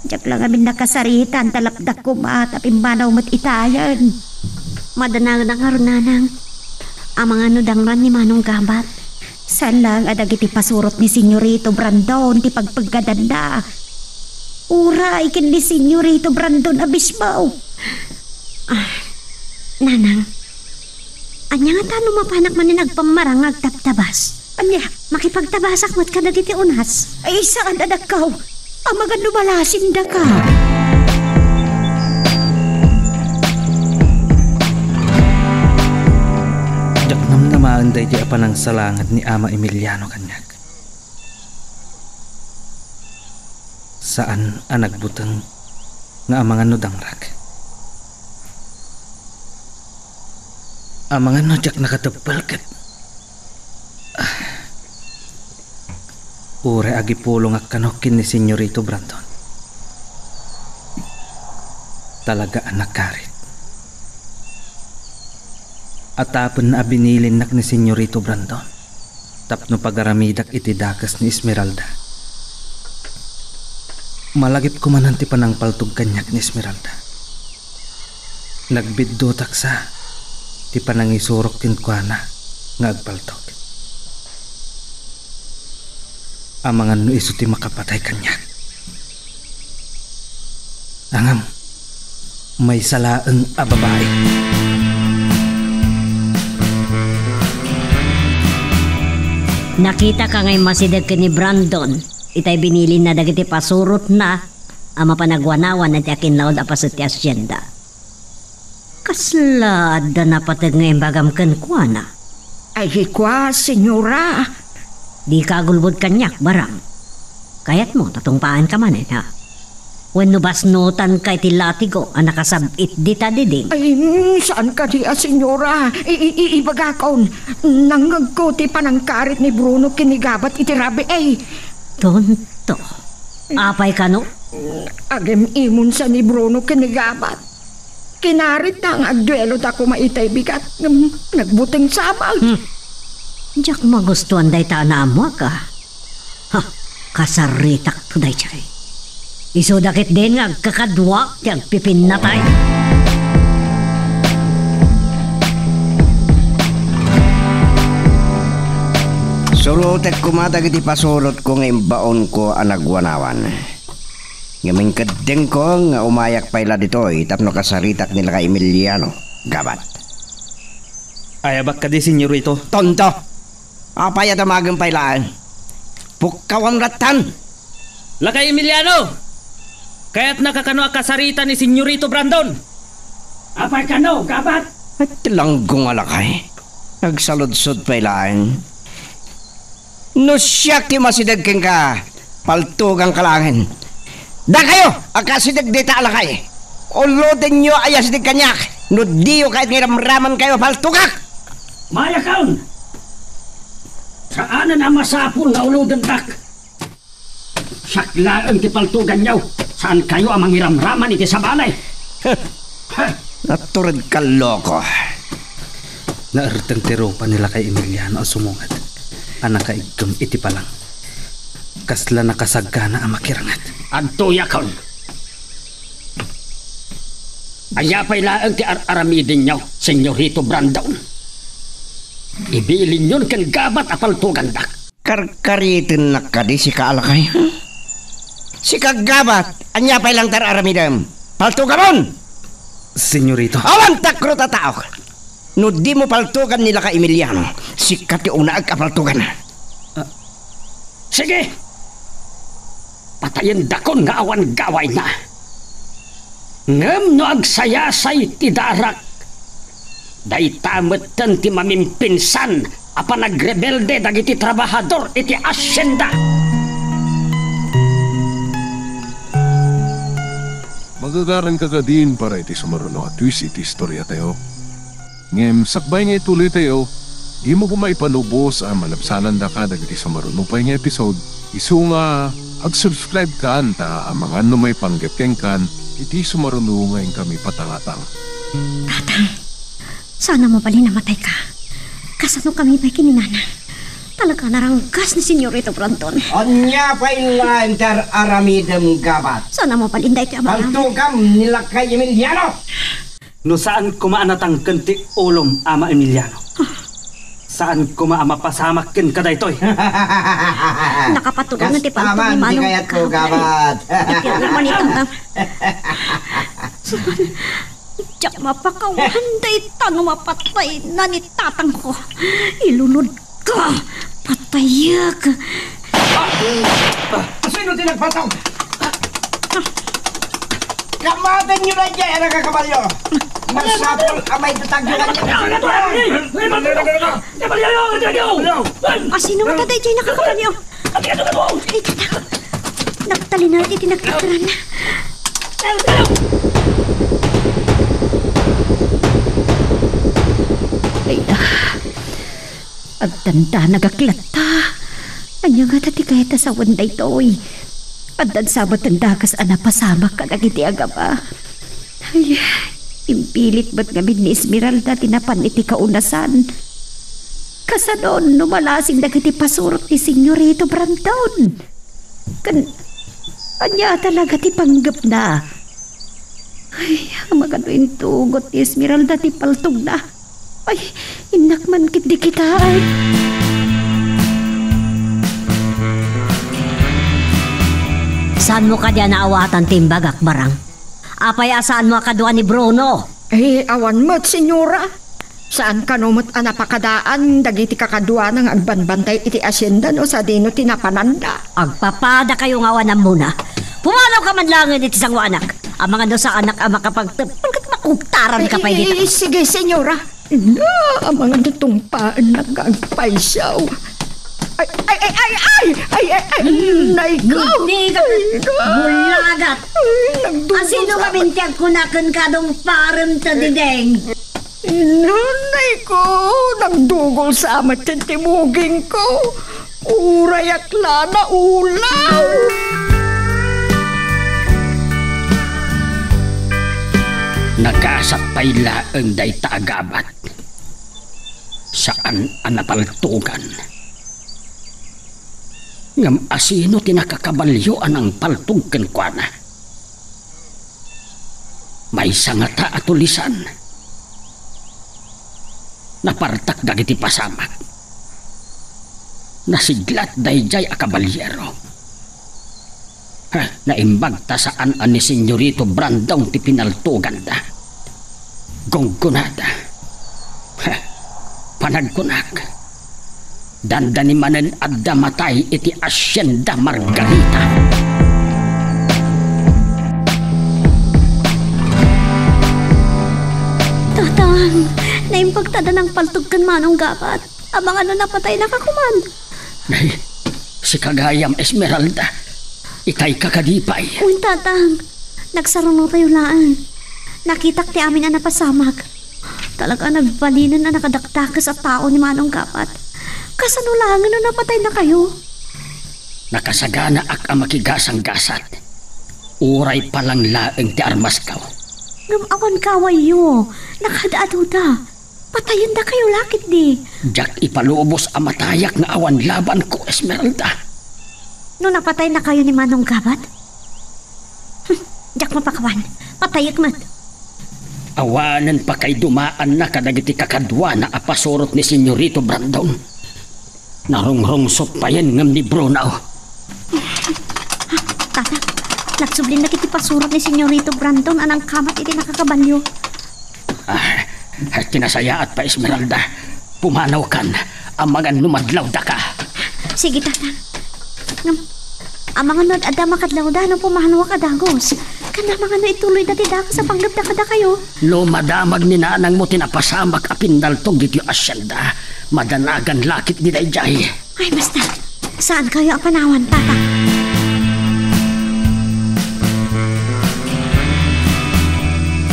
Diak la ngamin nakasaritan, ta lapdak koma ta pimmanaw met itayen. Madanagan a ngarud, nanang. Amangan no dangran ni Manong Gabat. Saan laeng a dagiti pasurot ni Senyorito Brandon ti pagpeggadanna. Uray ken ni Senyorito Brandon a mismo. Ah, nanang, ania ngata no mapanak manen agpammarang nga agtabtabas? Ania? Makipagtabasak met kadagiti unas. Ay, saan a dakkaw? Amangan no malasindaka. Diak namnamaen daydi a panangsalanged ni Ama Emiliano kaniak. Saan a nagbuteng nga amangan no dangrak. Amangan no diak nakateppel ket, ah, uray agipulongak kano ken ni Senyorito Brandon. Talaga a nakarit. Atapenna a binilinnak ni Senyorito Brandon tapno pagaramidak iti dakes ni Esmeralda. Malagipko manen ti panangpaltog kaniak ni Esmeralda. Nagbiddutak sa ti panangisurok kenkuana nga agpaltog. Amangan no isu ti makapatay kaniak. Ngem, maysa laeng a babai. Nakitaka nga immasideg ken ni Brandon itay binilinna dagiti pasurotna a mapan agwanawan iti akinlaud a paset ti asienda. Kasla adda napateg nga imbagam kenkuana? Ay, kua, senyora. Dika agulbod kaniak, Barang. Kayatmo ta tungpaanka manen, ha? Wenno basnotanka iti latigo a nakasab-it dita diding? Ay, mm, saan kadi a, senyora. I-, i-, i-, ibagakon, nangngegko ti panangkarit ni Bruno ken ni Gabat iti rabii. Tonto. Apay kano? Agim-imonsa ni Bruno ken ni Gabat. Kinaritna nga agduelota koma itay bigat, ngem nagbuteng sabag. Hmm. Diak magustuan dayta a naammoak, a. Ha, kasaritakto daydiay. Isuda ketdin nga agkakaduak ti agpipinnatay. Surotek koma dagiti pasurotko nga imbaonko a nagwanawan. Ngem inkeddengko nga umayak pay la ditoy tapno kasaritak ni lakay Emiliano, Gabat. Ayabak kadi, senyorito? Tonto! Apay a damagem pay laeng? Pukkawam lattan! Lakay Emiliano! Kayatnaka kano a kasarita ni Senyorito Brandon? Apay kano, Gabat? Ay, ti langgo nga lakay. Nagsaludsod pay laeng. No siak ti masideg kenka, paltuganka laengen. Dakayo a kasideg dita a lakay. Ulodenyo a yasideg kaniak no diyo kayat nga iramramankayo a paltugak! Mayakon! Saanen a masapul nga ulodendak. Siak laeng ti paltuganyo. Saankayo a mangiramraman iti sabali. Natured ka, loko. Naerteng ti rupa ni lakay Emiliano a sumunged a nakaiggem iti palang. Kasla nakasagana a makiranget. Adtoyakon. Ania pay laeng ti ar-aramidenyo, Senyorito Brandon? Ibilinyon ken Gabat a paltugandak. Karkaritennak kadi sika a lakay, ha? Sika, Gabat, ania pay laeng ti ar-aramidem? Paltugamon! Senyorito. Awan takro ta taok. No dimo paltugan ni lakay Emiliano, sika ti unaek a paltugan. Ah. Sige! Patayendakon nga awan gawayna. Ngem no agsayasay ti darak, dayta metten ti mamimpinsan a panagrebelde dagiti trabahador iti asienda. Magagaranka kadin para iti sumaruno a twist iti istoriatayo. Ngem sakbay nga ituloytayo, dimo koma ipanubos a malabsanandaka dagiti sumaruno pay nga episode, isu nga ag-subscribe kan ta amangan no maipanggep kenkan iti sumaruno nga inkami patangatang. Tatang, saan a mabalin a matayka. Kasano kami pay ken ni Nanang? Talaga, naranggas ni Senyorito Brandon. Ania pay laeng ti ar-aramidem, Gabat? Saan a mabalin daytoy a maaramid? Paltogam ni Lakay Emiliano! No saan koma a natangken ti ulom, Ama Emiliano, saan koma a mapasamak kenka daytoy. Nakapatulong ti paltog ni Manong Gabat. Kasta man ti kayatko, Gabat. Iti awan ita nga. Diak mapakawan dayta no mapatayna ni tatangko. Ilunodko. Patayek. Ah! Ah! Sino ti nagpatog? Kamatenyo daydiay a nakakabalio. Masapul a maidatagyo kaniak. Asino ngata daydiay a nakakabalio? Ay, tata. Nagtalinaed iti nagkatran. Ay, ah. Addan danag a klata. Ania ngata ti kayat a sawen daytoy? Addan sa met ti dakes a napasamak kadagiti agaba. Ay, impilit met ngamin ni Esmeralda ti napan iti kaunasan. Kasanon no malasing dagiti pasurot ni Senyorito Brandon? Ken ania talaga ti panggepna? Ay, amangan no intugot ni Esmeralda ti paltogna. Ay, innak man ketdi kita, ay. Saanmo kadi a naawatan ti imbagak, Barang? Apay a saanmo a kadua ni Bruno? Eh, awan met, senyora. Saan kano met a napakadaan dagiti kakaduana nga agbanbantay iti asienda no sadino ti napananda. Agpapadakayo nga awan ammona. Pumanawka man laengen iti sangoanak. Amangan no saanak a makapagtepel ket makugtaranka pay dita. Eh, eh, eh, sige, senyora. Na, amangan no tungpaennak nga agpayso. Ay, ay, ay, ay, ay, ay, ay, ay, nay ko. Guddigat, ay, na. Bulagat. Ay, nagdugos. Asino nga bintiag ko na ken kadong parem ta dideng? Nanay ko, nagdugol sa met ti timuging ko. Uray akla na ulaw. Nagasat pay laeng dayta a Gabat. Saan a napaltogan. Ngem asino ti nakakabalio a nangpaltog kenkuana? Maysa ngata a tulisan. Napartak dagiti pasamak. Nasiglat daydiay a kabalyero. Ha, naimbag ta saan a ni Senyorito Brandon ti pinaltoganda. Gunggonada. Ha, panagkunak. Dandani manen adda matay iti Hacienda Margarita. Tatang, naimbag ta adda nangpaltog ken Manong Gabat. Amangan no napatayna ka koman. Nay, sika gayam, Esmeralda. Itayka kadi pay. Wen, Tatang. Nagsarunotayo laeng. Nakitak ti amin a napasamak. Talaga, nagbalinen a nakadakdakes a tao ni Manong Gabat. Kasano laengen no napataynakayo? Nakasaganaak a makigasanggasat. Uray palang laeng ti armasko. Ngem awan kawayyo. Nakaad-aduda. Patayendakayo la ketdi. Diak ipalubos a matayak nga awan labanko, Esmeralda. No napataynakayo ni Manong Gabat? Hm, diak mapakawan. Patayek met. Awanen pakaidumaanna kadagiti kakaduana a pasurot ni Senyorito Brandon. Narungrungsot payen ngem ni Bruno. Tata, nagsublin dagiti pasurot ni Senyorito Brandon a nangkamat iti nakakabalio. Ah, tinasayaat pay, Esmeralda. Pumanawkan, amangan no madlawdaka. Sige, Tatang. Ngem, amangan no ad-adda makadlawda no pumanawak a dagus. Ken amangan no ituloyda ti dakes a panggepda kadakayo. No madamag ni nanangmo ti napasamak a pinnaltog ditoy hacienda, madanagan la ketdi daydiay. Ay, basta. Saankayo a panawan, Tata.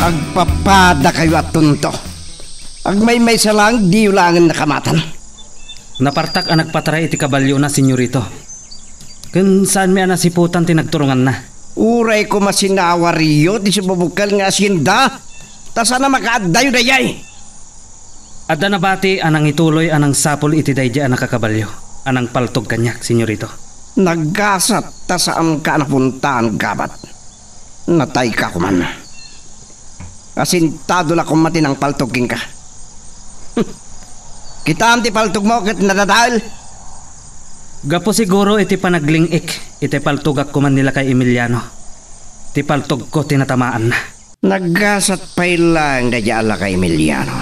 Agpapadakayo a tunto. Agmaymaysa laeng, diyo laengen nakamatan. Napartak a nagpataray iti kabaliona, Senyorito. Ken saanmi a nasiputan ti nagturonganna. Uray koma sinawaryo ti sumubukkel nga hacienda, ta saan a makaaddayo daydiay. Adda nabati a nangituloy a nangsapul iti daydiay a nakakabalio. a nangpaltog kaniak, Senyorito. Nagasat ta saanka a napuntaan, Gabat. Natayka koman. Asintado la koma ti nangpaltog kenka. Kitaem ti paltogmo ket nadadael. Gapu siguro iti panagling-ik iti paltogak koman ni Lakay Emiliano, ti paltogko ti natamaanna. Nagasat pay laeng daydiay a Lakay Emiliano.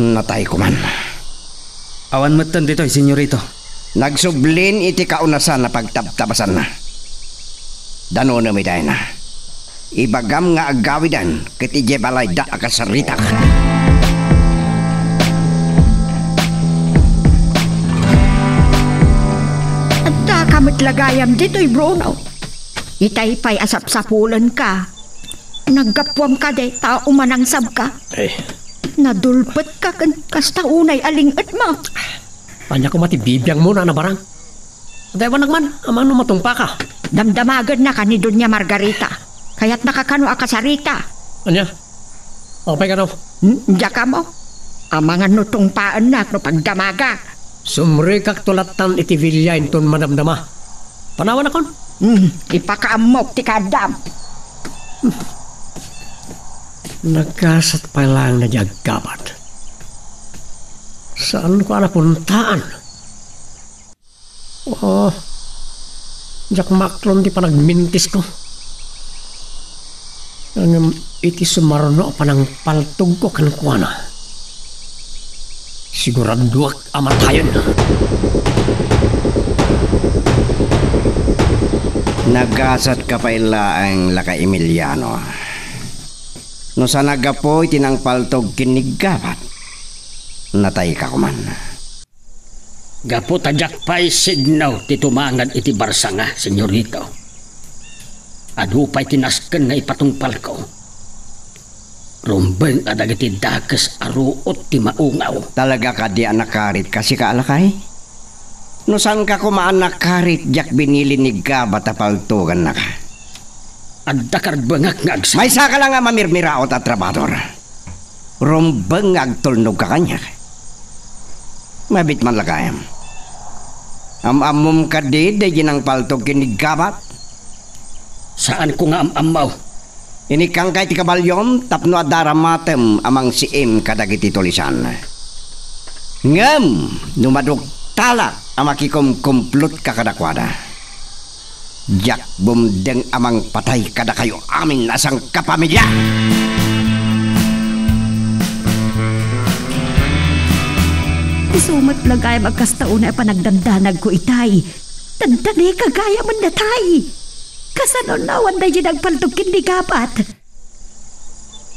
Natay koman. Awan metten ditoy, Senyorito. Nagsublin iti kaunasan a pagtabtabasanna. Danonem itay na. Ibagam nga agawiden ket idiay balayda a kasaritak. Addaka met la gayam ditoy, Bruno. Itay pay a sapsapulenka. Naggapuam kadi ta umanangsabka. Eh. Nadulpetka ken kasta unay a ling-etmo. Ania koma ti bibiangmo, Nana Barang? Daywanak man, amangan no matungpaka. Damdamagennaka ni Doña Margarita. Kayatnaka kano a kasarita. Ania? Apay kano? Hmm, diak ammo. Amangan no tungpaennak no pagdamagak. Sumrekakto lattan iti bilia inton madamdama. Panawanakon? Hmm, ipakaammok ti kaaddam. Nagasat pay laeng daydiay a Gabat. Saanko a napuntaan? Oh, diak maaklon ti panagmintisko. Ngem iti sumarno a panangpaltogko kenkuana, siguradoak a matayen. Nagasatka pay laeng, Lakay Emiliano. No saan a gapu iti nangpaltog ken ni Gabat, natayka koman. Gapu ta diak pay signo ti tumangad iti barsanga, Senyorito. Adu pay ti nasken nga ipatungpalko. Rumbeng a dagiti dakes a ruot ti maungaw. Talaga kadi a nakaritka, sika a lakay? No saanka koma a nakarit, diak binilin ni Gabat a paltogannaka. Adda karbengak nga agsa- Maysaka la nga mamirmiraot a trabador. Rumbeng nga agtulnogka kaniak. Mabiit man la gayam. Am-ammom kadi daydi nangpaltog ken ni Gabat? Saanko nga am-ammo. Inikkangka iti kabaliom tapno adda aramatem a mangsiim kadagiti tulisan. Ngem no maduktalak a makikumkumplotka kadakuada, diak bumdeng a mangpatay kadakayo amin a sangkapamilya. Isu met la gayam a kasta unay a panagdandanagko itay. Dandani ka gayam a natay. Kasano no awan daydi nagpaltog ken ni Gabat?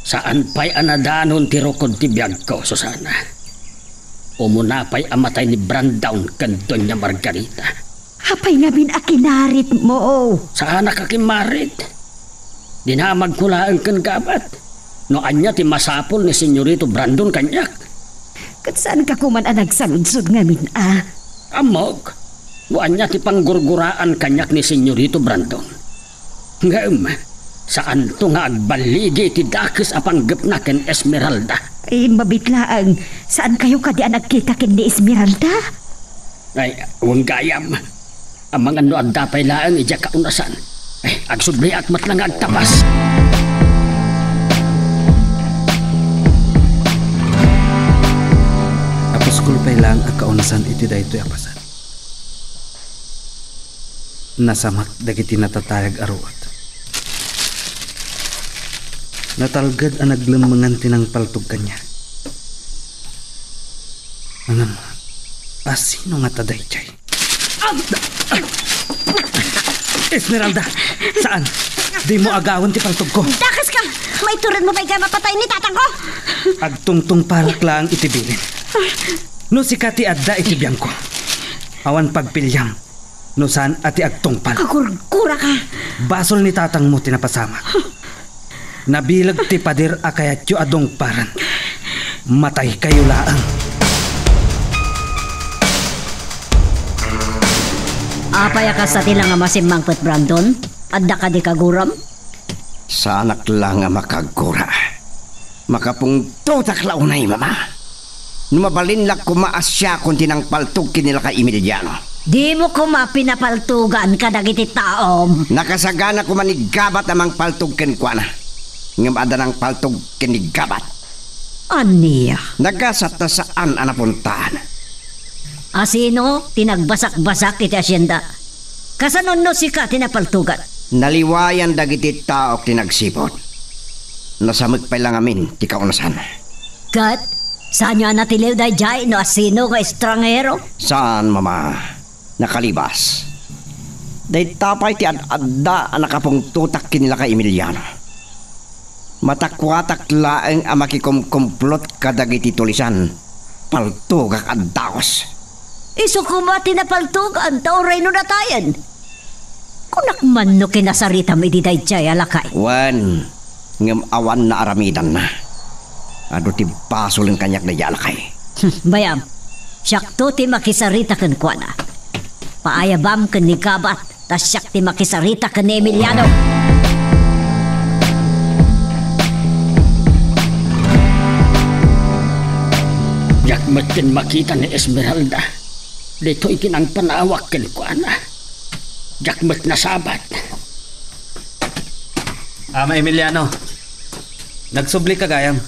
Saan pay a nadanon ti rukod ti biagko, Susana. Umuna pay a matay ni Brandon ken Doña Margarita. Apay ngamin a kinaritmo? Saanak a kimmarit. Dinamagko laeng ken Gabat. No ania ti masapul ni Senyorito Brandon kaniak? Ket saanka koman a nagsaludsod ngamin, a? Ammok, no ania ti panggurguraan kaniak ni Senyorito Brandon. Ngem, saanto nga agballigi iti dakes a panggepna ken Esmeralda. Ay, mabiit laeng, saankayo kadi a nagkita ken ni Esmeralda? Ay, wen gayam. Amangan no adda pay laeng idiay kaunasan. Ay, agsubliak met la nga agtabas. Apuskol pay laeng a kaunasan iti daytoy a paset. Nasamak dagiti natatayag a ruot. Natalged a naglemmengan ti nangpaltog kaniak. Ngem, asino ngata daydiay? Esmeralda, saan? Dimo agawen ti paltogko. Dakeska! Maituredmo pay nga mapatay ni tatangko! Agtungtungpalak laeng iti bilin. No sika ti adda iti biangko, awan pagpiliam no saan a ti agtungpal. Agurguraka! Basol ni tatangmo ti napasamak. Nabileg ti pader a kayatyo a dungparen. Mataykayo laeng. Apay a kasta ti la nga masimmangpet, Brandon? Adda kadi kaguram? Saanak la nga makagura. Makapungtotak la unay, Mama. no mabalin la koma a siakon ti nangpaltog ken ni lakay Emiliano. Dimo koma pinapaltogan kadagiti taom. Nakasagana koma ni Gabat a mangpaltog kenkuana. Ngem adda nangpaltog ken ni Gabat. Ania? Nagasat ta saan a napuntahan. Asino ti nagbasakbasak iti asienda? Kasano no sika ti napaltogan? Naliwayan dagiti taok ti nagsipud. Nasamek pay la ngamin ti kaunasan. Ket, saanyo a natiliw daydiay no asino nga estranghero? Saan, Mama. Nakalibas. Dayta pay ti ad-adda a nakapungtotak ken ni lakay Emiliano. Matakuatak laeng a makikumkumplot kadagiti tulisan. Paltogak a dagus. Isu koma ti napaltogan ta uray no natayen. Kunak man no kinasaritam iti daydiay a lakay. Wen, ngem awan naaramidanna. Adu ti basolen kaniak daydiay a lakay. Hmm, bayam, siakto ti makisarita kenkuana. Paayabam ken ni Gabat, ta siak ti makisarita ken ni Emiliano. Diak met ken makita ni Esmeralda. Ditoy ti nangpanawak kenkuana. Diak met nasabat. Ama Emiliano, nagsubli ka gayam.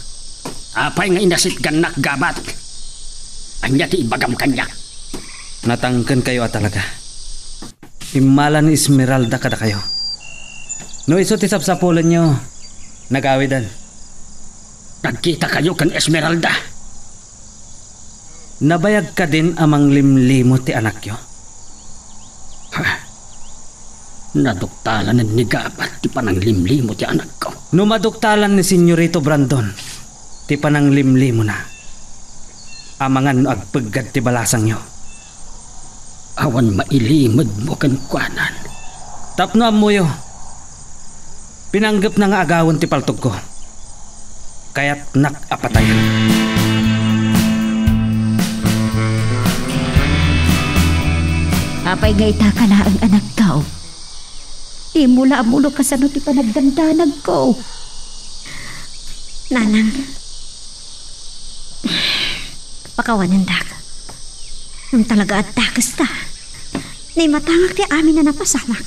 Apay nga inasitgannak, Gabat? Ania ti ibagam kaniak? Natangkenkayo a talaga. Immala ni Esmeralda kadakayo. No isu ti sapsapulenyo, nagawiden. Nagkitakayo ken Esmeralda? Nabayag kadin a manglimlimo ti anakyo? Ha? Naduktalan ni Gabat ti pananglimlimo ti anakko. No maduktalan ni Senyorito Brandon ti pananglimlimona, amangan no agpeggad ti balasangyo. Awan mailimedmo kenkuanan. Tapno ammoyo, pinanggepna nga agawen ti paltogko. Kayatnak a patayen. Apay nga ita ka laeng, anakko? Dimo la ammo no kasano ti panagdandanagko. Nanang, pakawanendak. Ngem talaga adda kasta. Naimatangak ti amin a napasamak.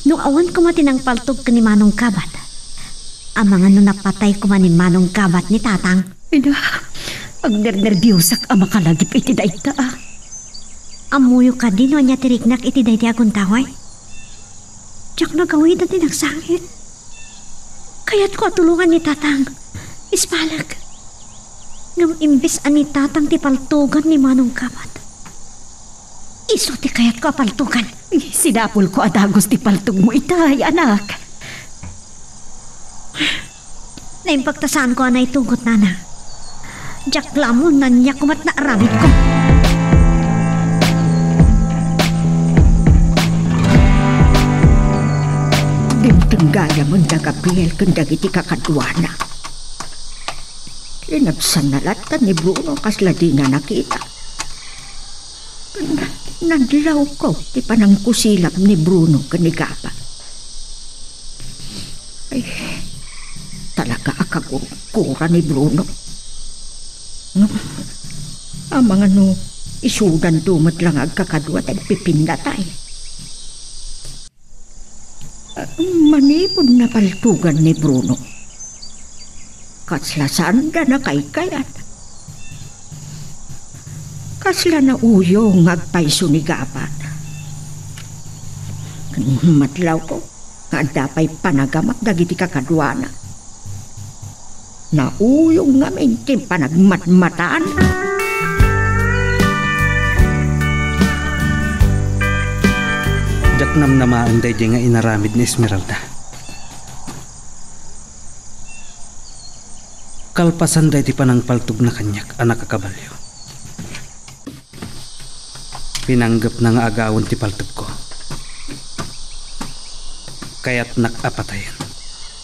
No awan koma ti nangpaltog ken ni Manong Gabat, amangan no napatay koma ni Manong Gabat ni Tatang. Ina, agnernerbiosak a makalagip iti dayta. Ammoyo kadi no ania ti riknak iti daydi a gundaway? Diak nagawid a ti nagsangit. Kayatko a tulongan ni Tatang. Ispalek. Ngem imbes a ni Tatang ti paltogan ni Manong Gabat, isu ti kayatko a paltogan. Sinapulko a dagus ti paltogmo itay, anak. Naimbag ta saanko a naitugot, Nana. Diak la ammo no ania koma ti naaramidko. Dimteng gayam da Gabriel ken dagiti kakaduana. Inabsanna latta ni Bruno kasla dina nakita. Nadlawko ti panangkusilap ni Bruno ken ni Gabat. Ay, talaga a kagurgura ni Bruno. Ngem, amangan no isudanto met la nga agkakadua ta agpipinnatay. Manipud napaltogan ni Bruno, kasla saanda nakaykayat. Kasla nauyong nga agpayso ni Gabat. Madlawko nga adda pay panagamak dagiti kakaduana. Nauyong ngamin ti panagmatmatan. Diak namnamaen daydiay nga inaramid ni Esmeralda. Kalpasan daydi panangpaltogna kaniak a nakakabalio. Pinanggepna nga agawen ti paltogko. Kayatnak a patayen,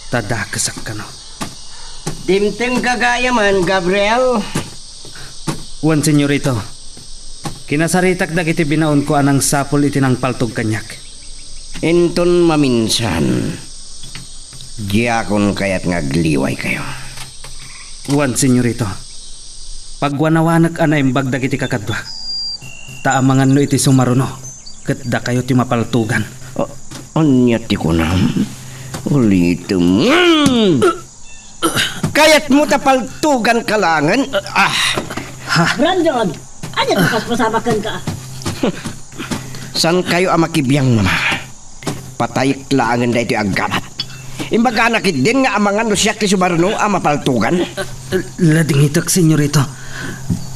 ta dakesak kano. Dimteng gagayamen, Gabriel. Wen, senyorito. Kinasaritak dagiti binaonko a nangsapul iti nangpaltog kaniak. Inton maminsan, diakon kayat nga agliwaykayo. Wen, senyorito. Pagwanawanek a naimbag dagiti kakaduak. Ta amangan no iti sumaruno, ket dakayo ti mapaltugan. A-, ania ti kunam? Ulitem. Mm! Kayatmo ta paltuganka laengen? Ah! Ha? Brandon, ania ti paspasamak kenka? Saankayo a makibiang, Mama. Patayek laengen daytoy a gabat. Imbagana ketdin nga amangan no siak ti sumaruno a mapaltugan. Ladingitek, Senyorito.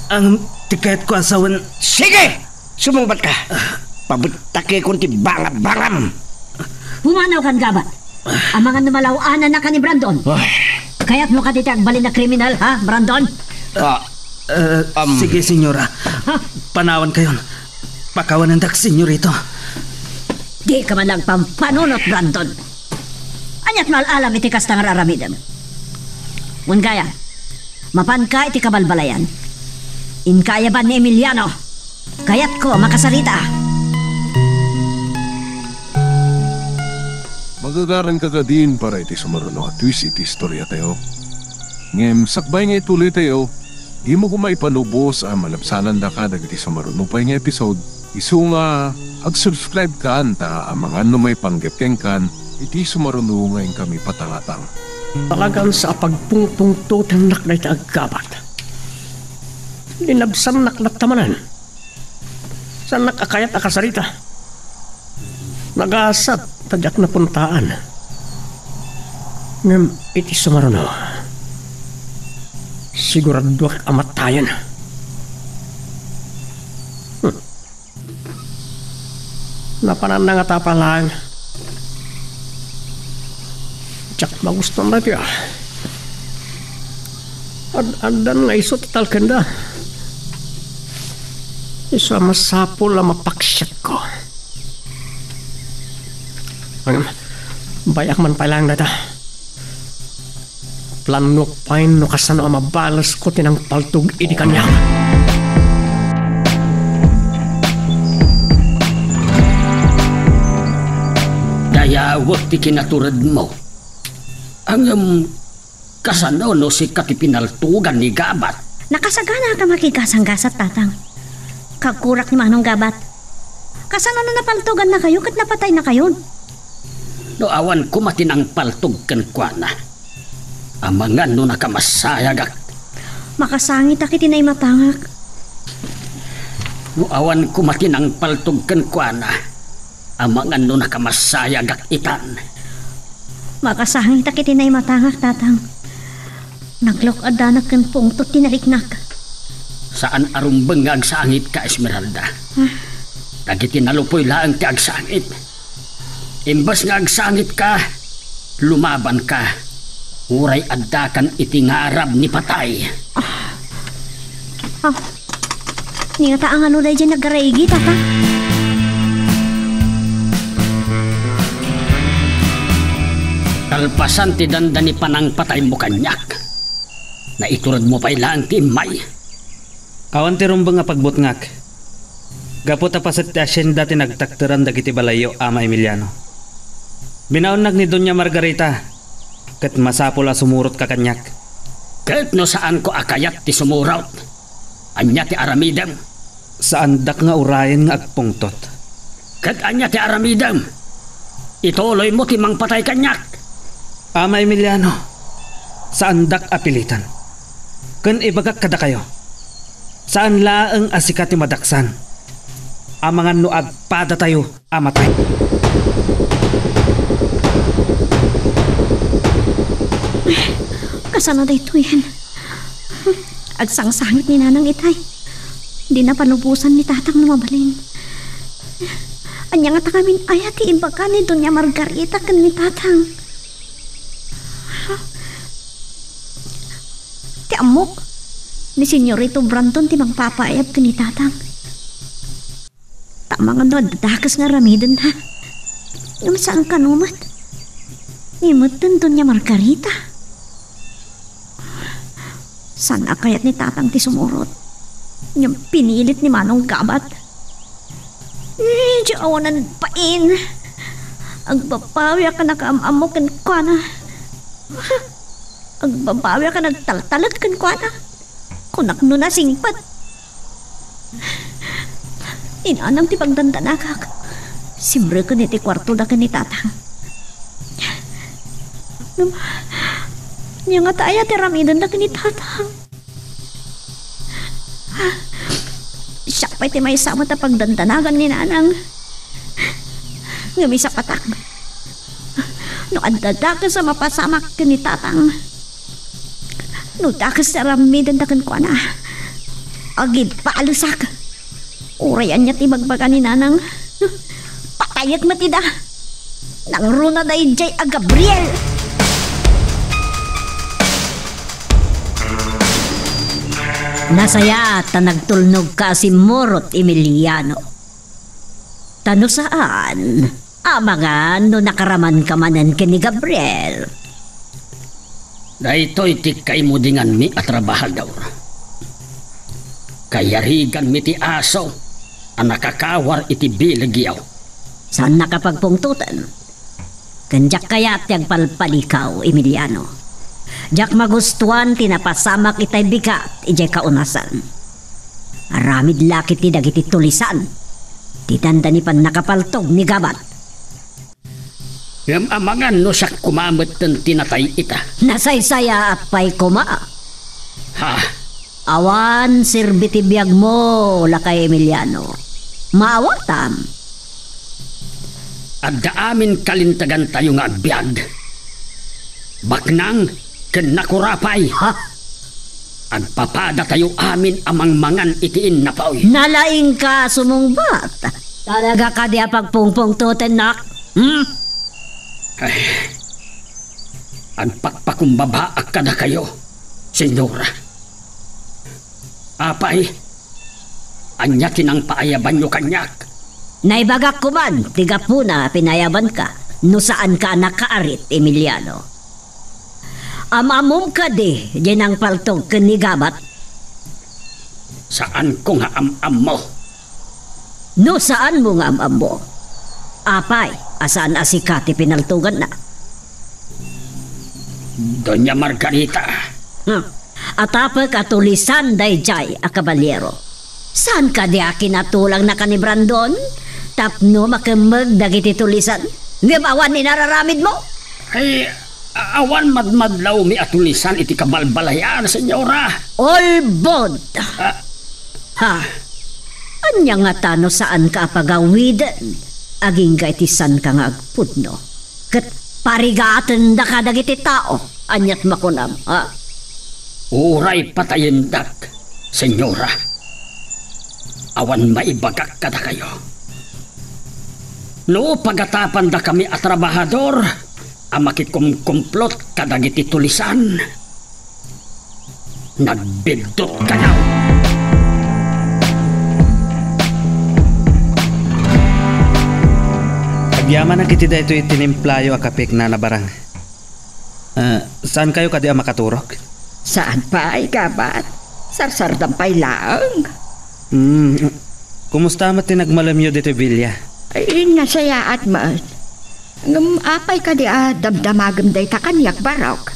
Ngem ti kayatko a sawen— Sige! Sumungbatka! Pabettakekon ti bangabangam! Pumanawkan, gabat. Amangan no malaw-anannaka ni Brandon. Ay. Kayatmo kadi ti agbalin a kriminal, ha, Brandon? Ah, Eh, am. Sige, Senyora. Ha? Panawankayon. Pakawanendak, Senyorito. Dika man agpampanunot, Brandon. Aniat mal-alam iti kasta nga aramidem? Ngem gayam, mapanka iti kabalbalayan. Inka ayaban ni Emiliano. Kayatko a makasarita. Magagaranka kadin para iti sumaruno a twist iti istoriatayo. Ngem sakbay nga ituloytayo, dimo koma ipalubos a malabsanandaka dagiti sumaruno pay nga episode, isu nga ag-subscribe kan ta amangan no maipanggep kenkan iti sumaruno nga inkami patangatang. Talagan sa a pagpungpungtotennak dayta a gabat. Linabsannak latta manen. Saannak a kayat a kasarita. Nagasat ta diak napuntaan. Ngem iti sumaruno, siguraduak a matayen. Hmm. Napananna nga tapa laeng. Diak magustuan daytoy, a. Ad-addan nga isu ti talkenda. Isu a masapul a mapaksiatko. Ngem, bay-ak man pay laeng dayta. Planuak pay no kasano a mabalesko ti nangpaltog idi kaniak. Dayawek ti kinaturedmo. Ngem, kasano no sika ti pinaltogan ni gabat? Nakasaganaka a makigasanggasat, tatang. Kagkurak ni Manong Gabat. Kasano no napaltogannakayo ket napataynakayon? No awan koma ti nangpaltog kenkuana, amangan no nakamasayagak. Makasangitak iti naimatangak. No awan koma ti nangpaltog kenkuana, amangan no nakamasayagak itan. Makasangitak iti naimatangak, tatang. Naglok-addanak ken pungtot ti nariknak. Saan a rumbeng nga agsangitka, Esmeralda. Ah. Dagiti nalupoy laeng ti agsangit. Imbes nga agsangitka, lumabanka. Uray addakan iti ngarab ni patay. Ah. Ah. Ni ngata angano daydiay naggaraygi, tata? Kalpasan ti dandani panangpataymo kaniak, naituredmo pay laeng ti immay. Awan ti rumbeng a pagbutngak. Gapu ta paset ti asienda ti nagtakteran dagiti balayyo, Ama Emiliano. Binaonnak ni Doña Margarita, ket masapul a sumurotka kaniak. Ket no saanko a kayat ti sumurot, ania ti aramidem? Saandak nga urayen nga agpungtot. Ket ania ti aramidem? Ituloymo ti mangpatay kaniak. Ama Emiliano, saandak a pilitan. Ken ibagak kadakayo, saan laeng a sika ti madaksan. Amangan no agpadatayo a matay. Kasano daytoyen? Agsangsangit ni Nanang itay. Dina palubosan ni Tatang no mabalin. Ania ngata ngamin aya ti imbaga ni Doña Margarita ken ni Tatang? Ti ammok, ni Senyorito Brandon ti mangpapaayab ken ni Tatang. Ta amangan no adda dakes nga aramidenda. Ngem saan kano met. Ni metten Doña Margarita. Saan a kayat ni Tatang ti sumurot. Ngem pinilit ni Manong Gabat. Eh, di awanan bain. Agbabawiak a nakaam-ammo kenkuana. Agbabawiak a nagtaltalek kenkuana. Kunak no nasingpet. Ni nanang ti pagdandanagak. Simreken iti kuartoda ken ni tatang. Ngem, ania ngata aya ti aramidenda ken ni tatang? Siak pay ti maysa met a pagdandanagan ni nanang. Ngem isapatak, no adda dakes a mapasamak ken ni tatang, no dakes ti aramidenda kenkuana, agibalesak. Uray ania ti ibagbaga ni nanang, patayek met ida. Nangruna daydiay a Gabriel! Nasayaat ta nagtulnogka a simmurot, Emiliano. Ta no saan, amangan no nakaramanka manen ken ni Gabriel. Daytoy ti kaimudinganmi a trabahador. Kayariganmi ti aso a nakakawar iti bilegyo. Saannaka a pagpungtoten. Ken diak kayat ti agpalpalikaw, Emiliano. Diak magustuan ti napasamak itay bigat idiay kaunasan. Aramid la ketdi dagiti tulisan ti dandani pannakapaltog ni Gabat. Ngem amangan no siak koma metten ti natay ita. Nasaysayaat pay koma. Ha? Awan serbi ti biagmo, Lakay Emiliano. Maawatam. Adda amin kalintegantayo nga agbiag. Baknang ken nakurapay. Ha? Agpapadatayo amin a mangmangan iti innapoy. Nalaingka a sumungbat. Talaga kadi a pagpungpungtotennak? Hmm? Ay, agpakpakumbabaak kadakayo, Senyora. Apay, ania ti nangpaayabanyo kaniak? Naibagak koman ti gapuna a pinayabanka no saanka a nakaarit, Emiliano. Am-ammom kadi diay nangpaltog ken ni Gabat? Saanko nga am-ammo. No saanmo nga am-ammo, apay a saan a sika ti pinaltoganna? Doña Margarita. Hmm. Atapek a tulisan daydiay a kabalero. Saan kadi a kinatulangna ken ni Brandon tapno makemmeg dagiti tulisan? Ngem awan inararamidmo? Ay, a-, awan madmadlawmi a tulisan iti kabalbalayan, Senyora. Ulbod! Ah. Ha? Ania ngata no saanka a pagawiden agingga iti saanka nga agpudno? Ket parigatendaka dagiti tao. Aniat makunam, ha? Uray patayendak, Senyora. Awan maibagak kadakayo. No pagatapandakami a trabahador a makikumkumplot kadagiti tulisan, nagbiddutkayo. Agyamanak iti daytoy tinimplayo a kapek, Nana Barang. Ah, saankayo kadi a makaturog? Saan pay, Gabat. Sarsardam pay laeng. Hmm, kumusta met ti nagmalemyo ditoy bilia? Ay, nasayaat met. Ngem apay kadi a damdamagem dayta kaniak, Barok?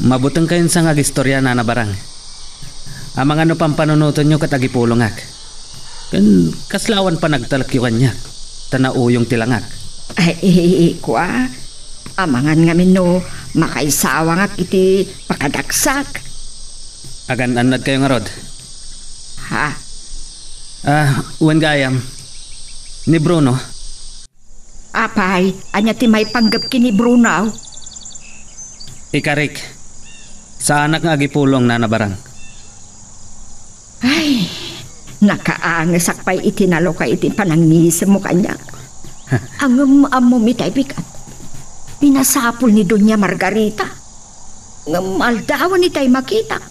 Mabutengkayon sa nga agistoria, Nana Barang. Amangan no pampanunotenyo ket agipulongak. Ken kasla awan panagtalekyo kaniak, ta nauyong ti langak. Ay, kua, amangan ngamin no makaisawangak iti pakadaksak. Agan-annadkayo ngarud? Ha? Ah, wen gayam, ni Bruno. Apay, ania ti maipanggep ken ni Bruno? Ikarik, saanak nga agipulong, Nana Barang. Ay, nakaangesak pay iti nalukay iti panangisemmo kaniak. Ngem ammom itay bigat. Pinasapul ni Doña Margarita. Ngem aldawen itay makitak.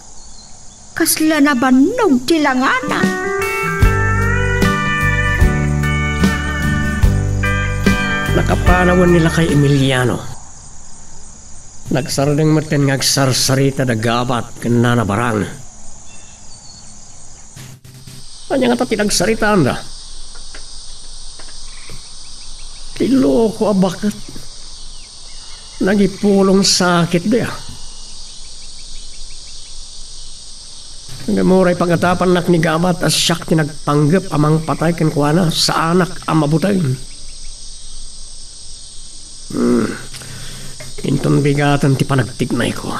Kasla nabannog ti langana. Nakapanawen ni Lakay Emiliano. Nagsardeng metten nga agsarsarita da Gabat ken Nana Barang. Ania ngata ti nagsaritaanda? Ti loko a baket. Nagipulong sakit da. Ngem uray pagatapannak ni Gabat a siak ti nagpanggep a mangpatay kenkuana, saanak a mabuteng. Hmm. Inton bigaten ti panagtignayko.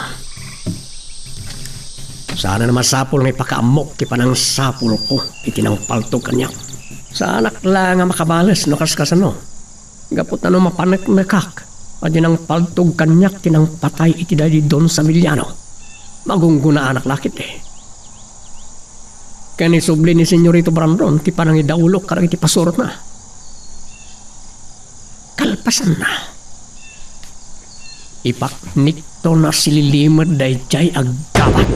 Saan a masapul nga ipakaammok ti panangsapulko iti nangpaltog kaniak. Saanak la nga makabales no kaskasano. Gapu ta no mapaneknekak a di nangpaltog kaniak ti nangpatay iti daydi Don Samiliano, magungguna anak la ketdi. Ken isubli ni Senyorito Brandon ti panangidaulok kadagiti pasurotna. Kalpasanna, ipaknikto a sililimed daydiay a Gabat.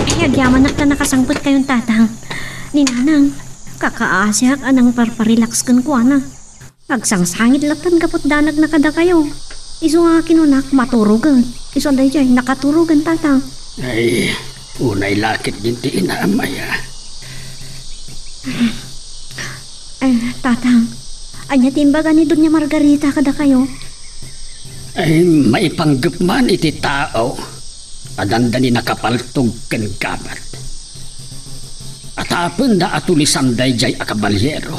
Ay, agyamanak ta nakasangpet kayon, Tatang. Ni Nanang, kakaasiak a nangparparelax kenkuana. Agsangsangit latta gapu ta danagna kadakayo. Isu nga kinunak, maturogen. Isu a daydiay, nakaturogen, Tatang. Ay, unay la ketdin ti inaam aya. Eh, Tatang, ania ti imbaga ni Doña Margarita kadakayo? Ay, maipanggep man iti tao a dandani nakapaltog ken Gabat. Atapenda a tulisan daydiay a kabalyero,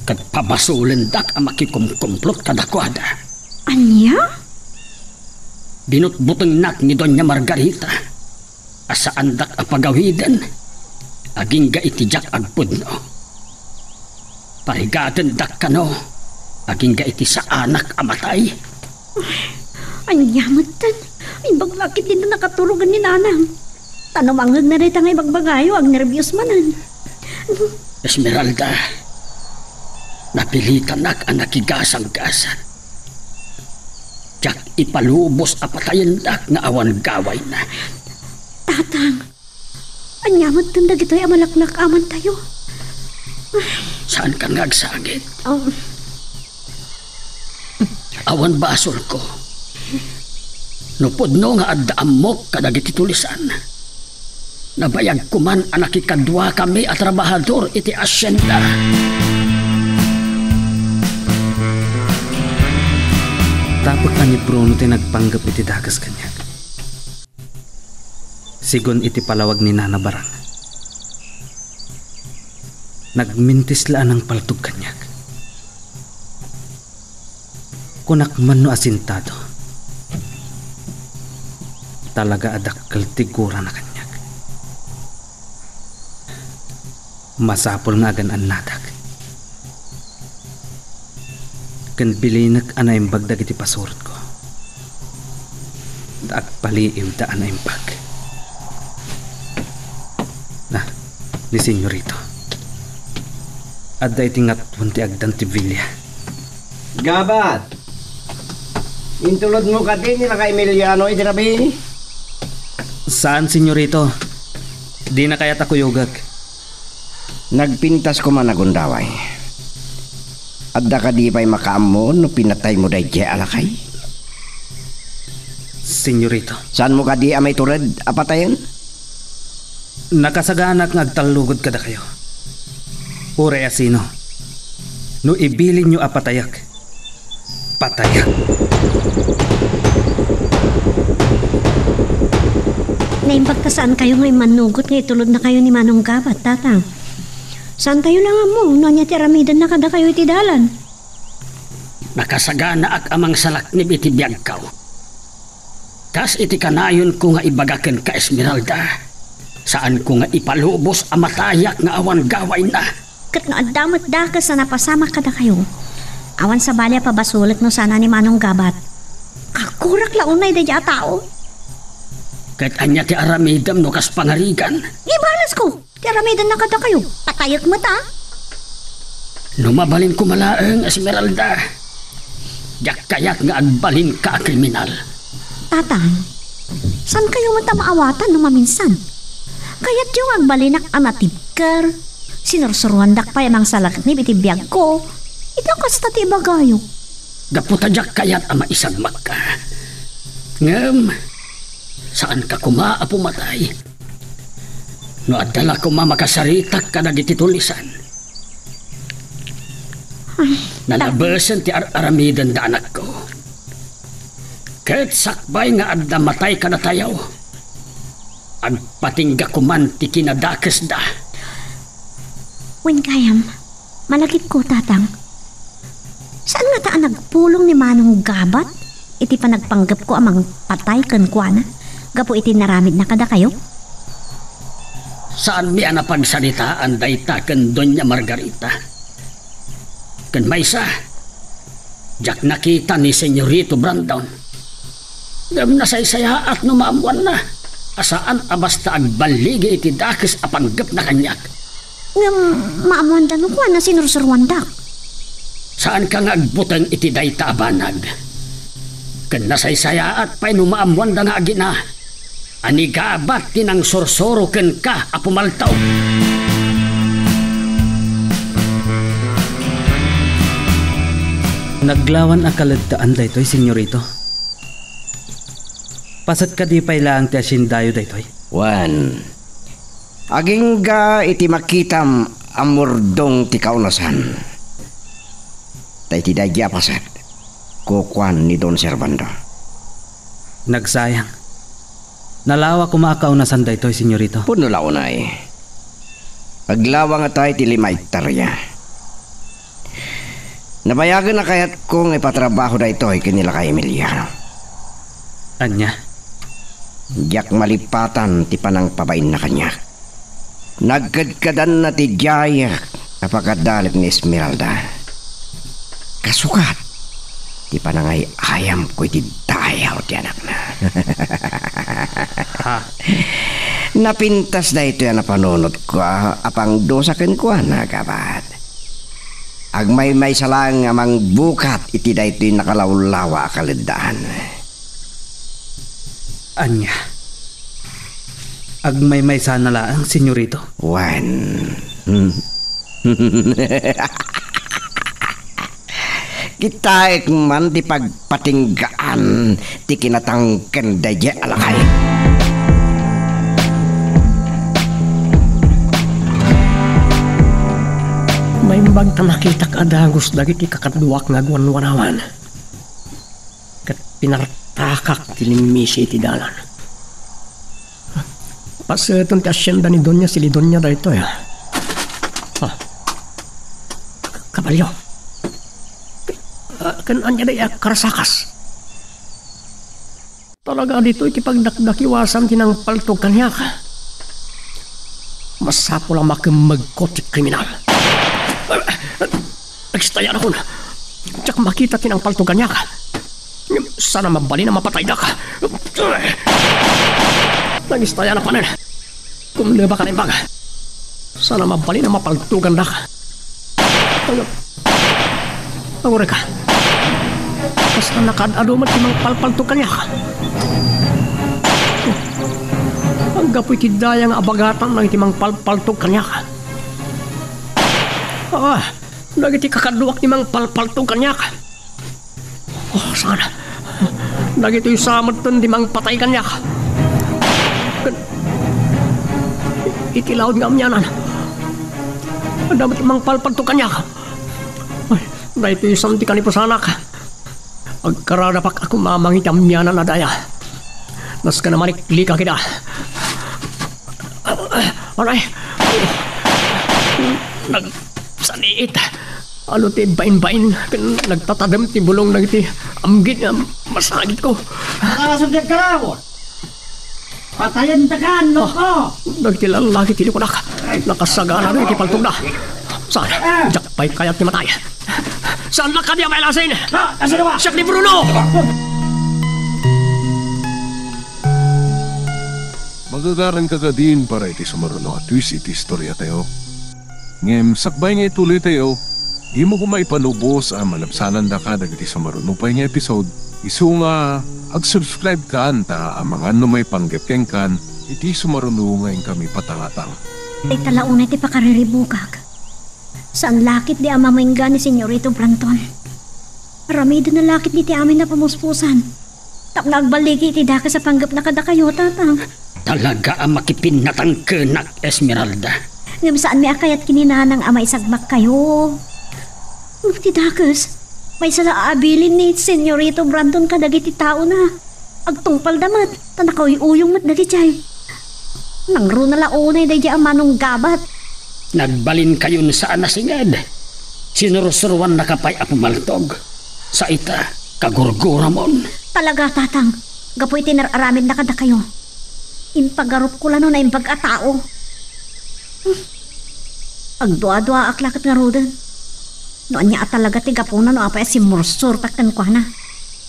ket pabasolendak a makikumkumplot kadakuada. Ania? Binutbutengnak ni Doña Margarita a saandak a pagawiden agingga iti diak agpudno. Parigatendak kano agingga iti saanak a matay. Ania metten? Imbag la ketdin nakaturogen ni Nanang. Ta no mangngegna dayta nga ibagbagayo, agnerbios manen. Esmeralda, napilitanak a nakigasanggasang. Diak ipalubos a patayendak nga awan gawayna. Tatang, ania metten dagitoy a malaklak-amantayo? Saankan nga agsangit. Um, Awan basolko. No pudno nga adda ammok kadagiti tulisan, nabayagko man a nakikaduakami a trabahador iti asienda. Tapek a ni Bruno ti nagpanggep iti dakes kaniak. Sigun iti palawag ni Nana Barang, nagmintis la a nangpaltog kaniak. Kunak man no asintado, talaga a dakkel ti gurana kaniak. Masapul nga agan-annadak ken bilinek a naimbag dagiti pasurotko. Ta agpaliiwda a naimbag. Na, ni Senyorito. Adda iti ngatoen ti agdan ti bilia. Gabat! Intulodmo kadi ni Lakay Emiliano iti rabii? Saan, Senyorito. Dina kayat a kuyogek. Nagpintas koma a gundaway. Adda kadi pay makaammo no pinataymo daydiay a lakay? Senyorito. Saanmo kadi a maitured a patayen? Nakasaganak nga agtallugod kadakayo. Uray a sino, no ibilinyo a patayak, patayak. Naimbag ta saankayo nga immannugot nga itulodnakayo ni Manong Gabat, Tatang. Saantayo la nga ammo no ania ti aramidenna kadakayo iti dalan. Nakasaganaak a mangsalaknib iti biagko. Kas iti kanayonko nga ibaga kenka, Esmeralda, saanko nga ipalubos a matayak nga awan gawayna. Ket no adda met dakes a napasamak kadakayo, awan sabali a pabasolek no sana ni Manong Gabat. Agkurak la unay daydiay a tao. Ket ania ti aramidem no kas pangarigan? Ibalesko ti aramidenna kadakayo. Patayek met a. No mabalin koma laeng, Esmeralda, diak kayat nga agbalinka a kriminal. Tatang, saankayo met a maawatan no maminsan? Kayatyo nga agbalinak a natibker, sinursuroandak pay a mangsalaknib iti biagko, ita kasta ti ibagayo. Gapu ta diak kayat a maisagmakka. Ngem, saanka koma a pumatay. No adda la koma makasaritak kadagiti tulisan. Ay, Nalabesen ti ar-aramiden da anakko. Ket sakbay nga adda matay kadatayo, agpatingga koman ti kinadakesda. Wen gayam, malagipko, Tatang. Saan ngata a nagpulong ni Manong Gabat iti panagpanggepko a mangpatay kenkuana gapu iti naramidna kadakayo? Saanmi a napagsaritaan dayta ken Doña Margarita. Ken maysa, diak nakita ni Senyorito Brandon. Ngem nasaysayaat no maammoanna a saan a basta agballigi iti dakes a panggepna kaniak. Ngem maammoanda no kuana sinursuroandak. Saanka nga agbuteng iti dayta a banag. Ken nasaysayaat pay no maammoanda nga agina a ni Gabat ti nangsursuro kenka a pumaltaw. Naglawan a kaleddaan daytoy, Senyorito. Paset kadi pay laeng ti asiendayo daytoy? Wen, agingga iti makitam a murdong ti kaunasan. Ta iti daydi a paset, kukuan ni Don Servando. Nagsayang. Nalawa koma a kaunasan daytoy, Senyorito. Pudno la unay. Aglawa ngata iti lima hektaria. Nabayagen a kayatko nga ipatrabaho daytoy ken ni lakay Emiliano. Ania? Diak malipatan ti panangpabainna kaniak. Nagkedkedanna ti diayak a pakadalit ni Esmeralda. Kasukat ti panangay-ayamko iti dayaw ti anakna. Ha? Napintas daytoy a napanunotko a, a pangdusa kenkuana, Gabat. Agmaymaysa laeng a mangbukat iti daytoy nakalawlawa a kaleddaan. Ania? Agmaymaysana laeng, Senyorito? Wen. Kitaek man ti pagpatinggaan ti kinatangken daydiay a lakay. Naimbag ta nakitak a dagus dagiti kakaduak nga agwanwanawan. Ket pinartakak ti limmisi iti dalan. Paseten ti asienda ni Doña Silidonia daytoy, a. Ah. Kabalio. Ah, ken ania daydiay a karasakas? Talaga ditoy ti pagdakdakiwasan ti nangpaltog kaniak. Masapul a makemmegko ti kriminal. Nagistayanakon. Diak makita ti nangpaltog kaniak. Ngem saan a mabalin a mapataydak. Nagistayanak manen. Kumnebak a naimbag. Saan a mabalin a mapaltogandaka. Agurayka. Kasta nakaad-adu met ti mangpalpaltog kaniak. Anggapu iti daya nga abagatan dagiti mangpalpaltog kaniak. Ah, dagiti kakaduak ti mangpalpaltog kaniak. Oh, saan? Dagitoy sa metten ti mangpatay kaniak. Ken iti laud nga amianan, adda met mangpalpaltog kaniak. Ay, daytoy sa ti kanipusanak. Agkaradapak a kumamang iti amianan a daya. Nasken a maliklikak ida. Aray! Nagsaniit. Adu ti bainbain ken nagtatadem ti bulong dagiti amgid nga masagitko. Nakasubdiak ka raw! Patayen ta kan, no? Ah, dagiti lallaki ti likudak. Nakasagana dagiti paltogda. Saan? Diak pay kayat ti matay. Saan la kadi a mailasin? Ah, asino ba? Siak ni Bruno! Magagaran ka kadin para iti sumaruno a twist iti istoriatayo. Ngem sakbay nga ituloytayo, dimo koma ipanubos a malabsanandaka dagiti sumaruno pay nga episode, isu nga ag-subscribe kan ta amangan no maipanggep kenkan iti sumaruno nga inkami patangatang. Dayta la unay ti pakariribukak. Saan la ketdi a mamengga ni Senyorito Branton. Aramidena la ketdi ti amin a pamuspusan. Tapno agballigi iti dakes a panggepna kadakayo, Tatang. Talaga a makipinnatangkenak, Esmeralda. Ngem saanmi a kayat ken ni Nanang a maisagmakkayo. Ngem ti dakes, Maysa la a abilin ni Senyorito Brandon kadagiti taona. Agtungpalda met, ta nakauyuyong met dagijay. Nangruna la unay daydiay a manunggabat. Nagbalinkayon saan a singed. Sinursuruannaka pay a pumaltog. Sa ita, kagurguramon. Talaga, Tatang. Gapu iti nar-aramidna kadakayo, impagarupko la no naimbag a tao. Hmm. Agduaduaak la ket ngaruden no ania a talaga ti gapuna no apay a simmursurtak kenkuana.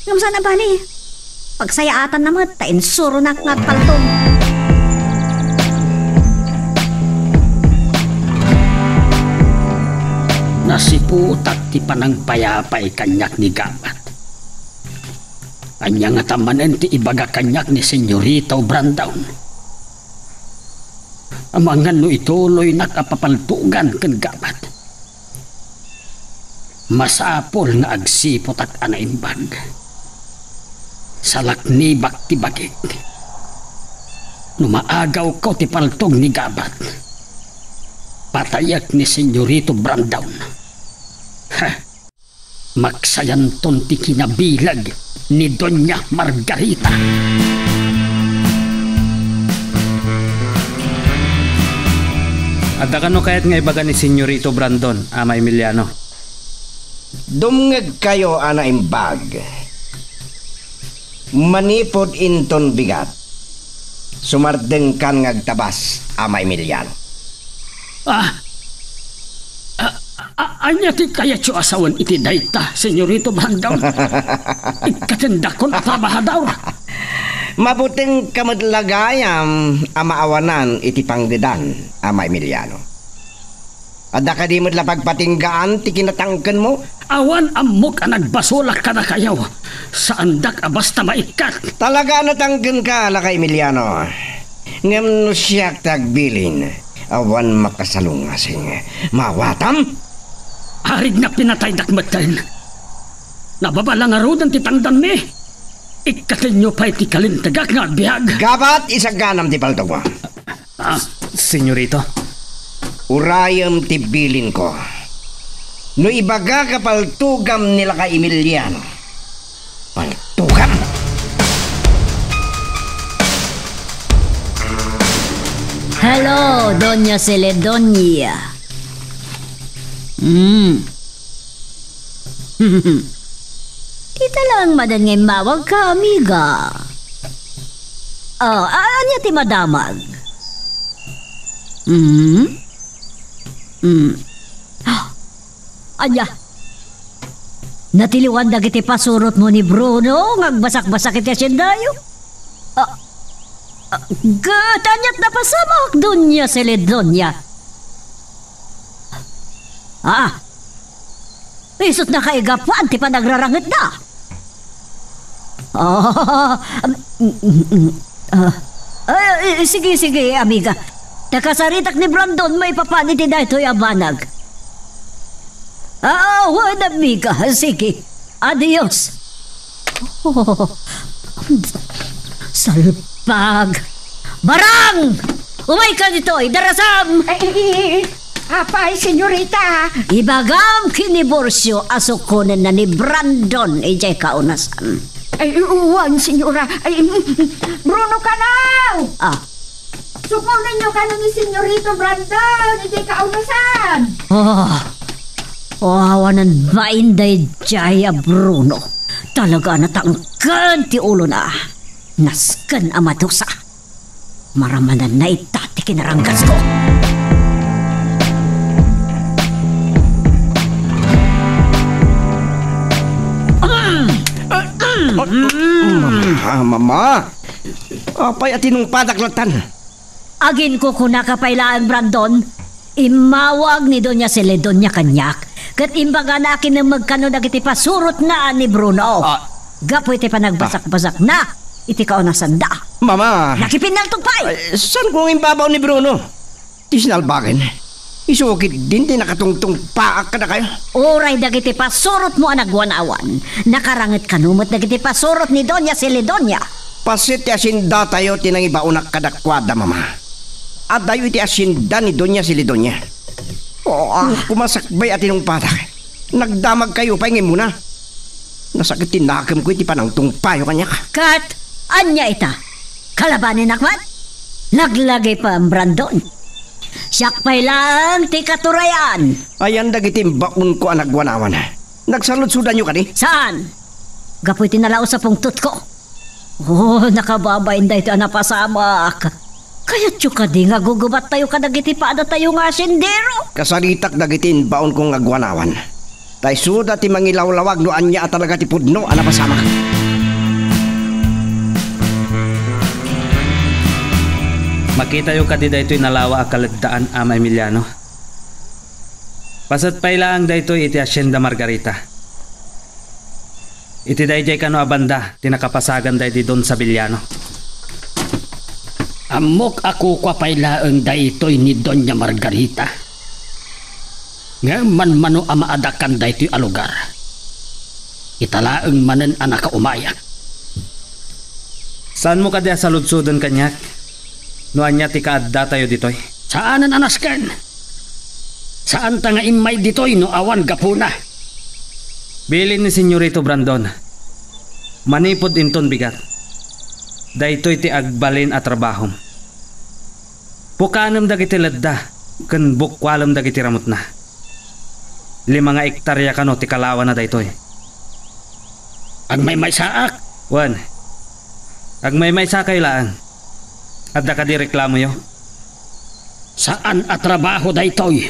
Ngem saan a bali, pagsayaatanna met ta insuronak nga agpaltog. Nasiputak ti panangpayapay kaniak ni Gabat. Ania ngata manen ti ibaga kaniak ni Senyorito Brandon? Amangan no ituloynak a papaltugan ken Gabat. Masapul nga agsiputak a naimbag. Salaknibak ti bagik. No maagawko ti paltog ni Gabat, patayek ni Senyorito Brandon. Ha! Maksayanton ti kinabileg ni Doña Margarita. Adda kano kayat nga ibaga ni Senyorito Brandon, Ama Emiliano? Dumngegkayo a naimbag. Manipud inton bigat, sumardengkan nga agtabas, Ama Emiliano. Ah! A-, a-, ania ti kayatyo a sawen iti dayta, Senyorito Brandon? Ikkatendakon a trabahador. Mabutengka met la gayam a maawanan iti panggedan, Ama Emiliano. Adda kadi met la pagpatinggaan ti kinatangkenmo? Awan ammok a nagbasolak kadakayo. Saandak a basta maikkat. Talaga a natangkenka, Laka Emiliano. Ngem no siak ti agbilin, awan makasalungasing. Maawatam? Aridna pinataydak metten. Nababa la ngaruden ti tangdanmi. Ikkatenyo pay ti kalintegak nga agbiag. Gabat, isaganam ti paltogmo. Ah, Senyorito. Urayem ti bilinko. No ibagak a paltogam ni Laka Emiliano, paltogam! Hello, Doña Celedonia. Mm. Kita lang madan nga immawagka, amiga. Ah, a-, ania ti madamag? Hmm? Hmm. Ah, ania? Natiliwan dagiti pasurotmo ni Bruno nga agbasakbasak iti asiendayo? Ah, ah, ket aniat napasamak, Doña Celedonia? Ah, isut' nakaigapuan ti panagrarangetna. Ah, mm, mm, mm, ah. Ah, eh, sige, sige, amiga. Ta kasaritak ni Brandon maipapan iti daytoy a banag. Ah, wen, amiga. Sige. Adios. Oh, salpag! Barang! Umayka ditoy, darasam! Ay, ay, ay, ay. Apay, senyorita? Ibagam ken ni Borcio a sukonenna ni Brandon idiay kaunasan. Ay, wen, senyora. Ay, mm, mm. Bruno kano! Ah. Sukonenyo kano ni Senyorito Brandon idiay kaunasan. Oh, oh, awanan bain daydiay a Bruno. Talaga a natangken ti ulona. Nasken a madusa. Maramananna ita ti kinaranggasko. Ah, mama! Apay a tinungpadak lattan? Aginkukunaka pay laeng, Brandon. Immawag ni Doña Celedonia kaniak, ket imbagana a kinemmeg kano dagiti pasurotna ni Bruno. Ah. Gapu iti panagbasakbasakna iti kaunasanda. Mama! Nakipinnaltog pay! Ay, saanko nga imbabaw ni Bruno? Ti sinalbagen, isu ketdin ti nakatungtungpaak kadakayo. Uray dagiti pasurotmo a nagwanawan, nakaranget kano met dagiti pasurot ni Doña Celedonia. Paset ti asiendatayo ti nangibaonak kadakuada, mama. Adayo iti asienda ni Doña Celedonia. Oh, ah. Kumasakbay a tinungpadak. Nagdamagkayo pay nga immuna. Nasakit ti nakemko iti panangtungpayo kaniak. Ket ania ita? Kalabanenak met? Laglagipem, Brandon. Siak pay laeng ti katurayan. Ayan dagiti imbaonko a nagwanawan. Nagsaludsodanyo kadi? Saan? Gapu iti nalaus a pungtotko. Oh, nakababain daytoy a napasamak. Kayatyo kadi nga gugubattayo kadagiti padatayo nga asendero? Kasaritak dagiti imbaonko nga agwanawan. Ta isuda ti mangilawlawag no ania a talaga ti pudno a napasamak. Makitayo kadi daytoy nalawa a kaleddaan, Ama Emiliano. Paset pay laeng daytoy iti Hacienda Margarita. Iti daydiay kano a banda ti nakapasagan daydi Don Sabiliano. Ammok a kukua pay laeng daytoy ni Doña Margarita. Ngem manmano a maadakan daytoy a lugar. Ita laeng manen a nakaumayak. Saanmo kadi a saludsoden kaniak no ania ti kaaddatayo ditoy? Saanen a nasken. Saanta nga immay ditoy no awan gapuna. Bilin ni Senyorito Brandon, manipud inton bigat, daytoy ti agbalin a trabahom. Pukanem dagiti ledda ken bukkualem dagiti ramutna. Lima nga ektaria kano ti kalawana daytoy. Agmaymaysaak? Wen, agmaymaysakayo laeng. Adda kadi reklamoyo? Saan a trabaho daytoy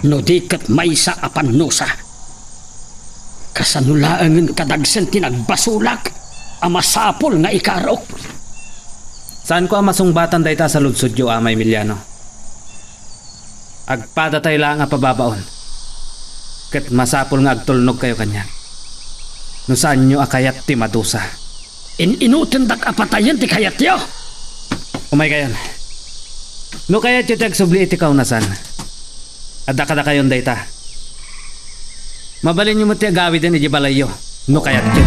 no di ket maysa a pannusa. Kasano laengen kadagsen ti nagbasolak a masapul nga ikarok? Saanko a masungbatan dayta a saludsodyo, Ama Emiliano. Agpadatayo laeng a pababaon, ket masapul nga agtulnogkayo kaniak no saanyo a kayat ti madusa. In-inutendak a patayen ti kayatyo. Umaykayon. No kayatyo ti agsubli iti kaunasan, adda kadakayon dayta. Mabalinyo met ti agawiden idiay balayyo, no kayatyo.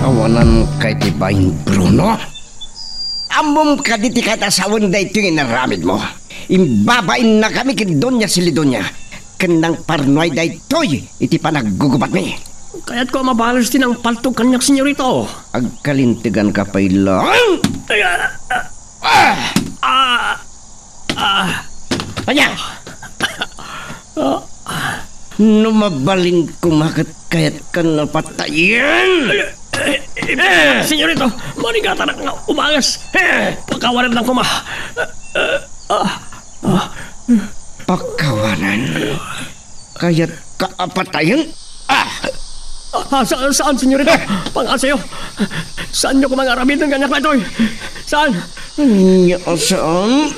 Awanan kay ti bain, Bruno? Ammom kadi ti katasawen daytoy nga inaramidmo? Imbabainna kami ken Doña Celidonia, ken nangparnuay daytoy iti panaggugubatmi. Kayatko a mabales ti nangpaltog kaniak, Senyorito. Agkalinteganka pay laeng. Ay, ah, ah, Ah! Ah! Ania? Ah! No mabalin koma ket kayatkan a patayen. Eh, eh, eh, senyorito, manigatanak nga umanges. Eh, pakawanan lang koma. Eh, eh, ah, ah. Pakawanan? Kayatka a patayen? Ah! Ah, sa-, saan, senyorito? Pangasayo. Saanyo koma nga aramiden kaniak daytoy? Saan? Ania, saan?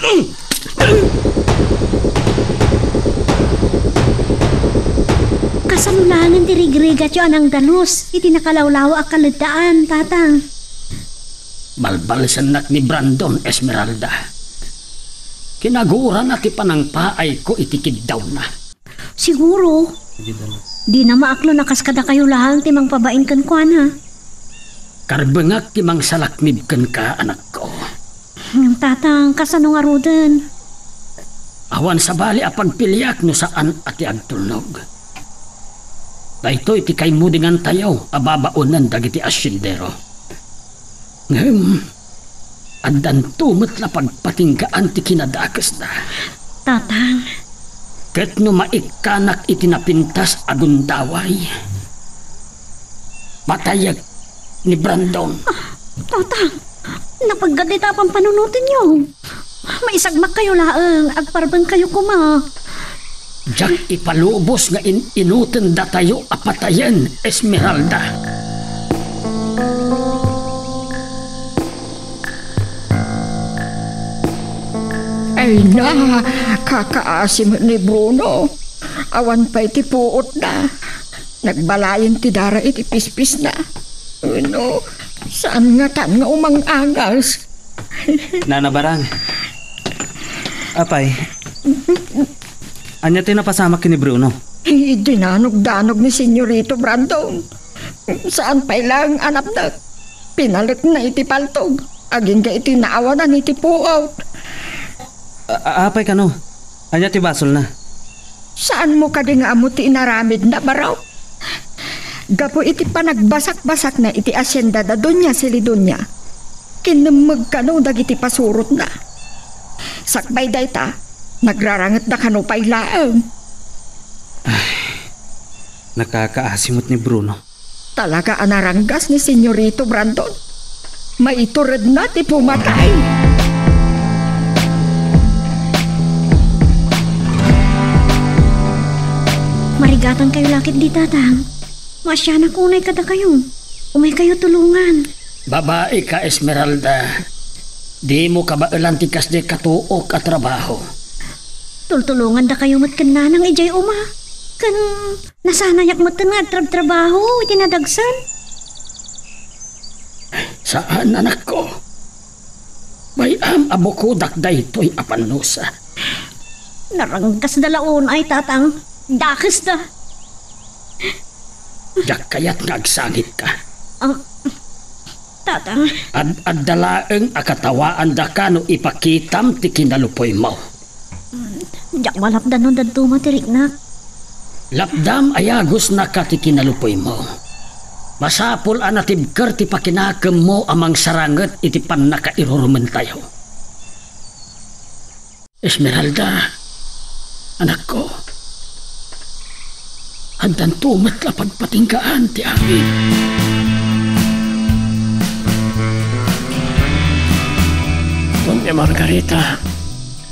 Kasano laengen ti rigrigatyo a nangdalus iti nakalawlawa a kaleddaan, Tatang? Balbalisennak ni Brandon, Esmeralda. Kinagurana ti panangpaayko iti kiddawna. Siguro, dina maaklon a kas kadakayo laeng ti mangpabain kenkuana. Karbengak ti mangsalaknib kenka, anakko. Hmm, Tatang, kasano ngaruden? Awan sabali a pagpiliak no saan a ti agtulnog. Daytoy ti kaimudingantayo a babaonen dagiti asiyendero. Ngem, addanto met la pagpatinggaan ti kinadakesda. Tatang. Ket no maikkanak iti napintas a gundaway, patayek ni Brandon. Ah, Tatang, napaggadita a pampanunotenyo. Maisagmakkayo laeng, agparbengkayo koma. Diak ipalubos nga in-inuten datayo a patayen, Esmeralda. Ay na, kakaasi met ni Bruno. Awan pay ti puotna. Nagbalayen ti dara iti pispisna. Wenno, saan ngatan nga umangagas? Nana Barang. Apay, ania ti napasamak ken ni Bruno? Dinanogdanog ni Senyorito Brandon. Saan pay laeng a napnek. Pinalekna iti paltog. Agingga iti naawanan iti puot. A-, a-, apay kano? Ania ti basolna? Saanmo kadi nga ammo ti inaramidna, baro? Gapu iti panagbasakbasakna iti asienda da Doña Celidonia, kinnemmeg kano dagiti pasurotna. Sakbay dayta, nagrarangetda kano pay laeng. Ay, nakakaasi met ni Bruno. Talaga a naranggas ni Senyorito Brandon. Maituredna ti pumatay. Marigatan kayo lakit di, Tatang. Maasianak unay kadakayo. Umay kayo tulongan. Babai ka, Esmeralda. Dimo kabaelan ti kasdi katuok a trabaho. Tultulongan dakayo met ken nanang idiay uma. Ken nasanayak met nga agtrabtrabaho iti nadagsen. Saan, anakko. Bay-am a bukodak daytoy a pannusa. Naranggasda la unay, Tatang. Dakesda. Diak kayat nga agsangitka. Ah, Tatang. Ad-, adda laeng a katawaandaka no ipakitam ti kinalupuymo. Diak malapdan no dadduma ti riknak. Lapdam a yagusnaka ti kinalupuymo. Masapul a natibker ti pakinakemmo a mangsaranget iti pannakairurumentayo. Esmeralda, anakko, addanto met la pagpatinggaan ti amin. Doña Margarita,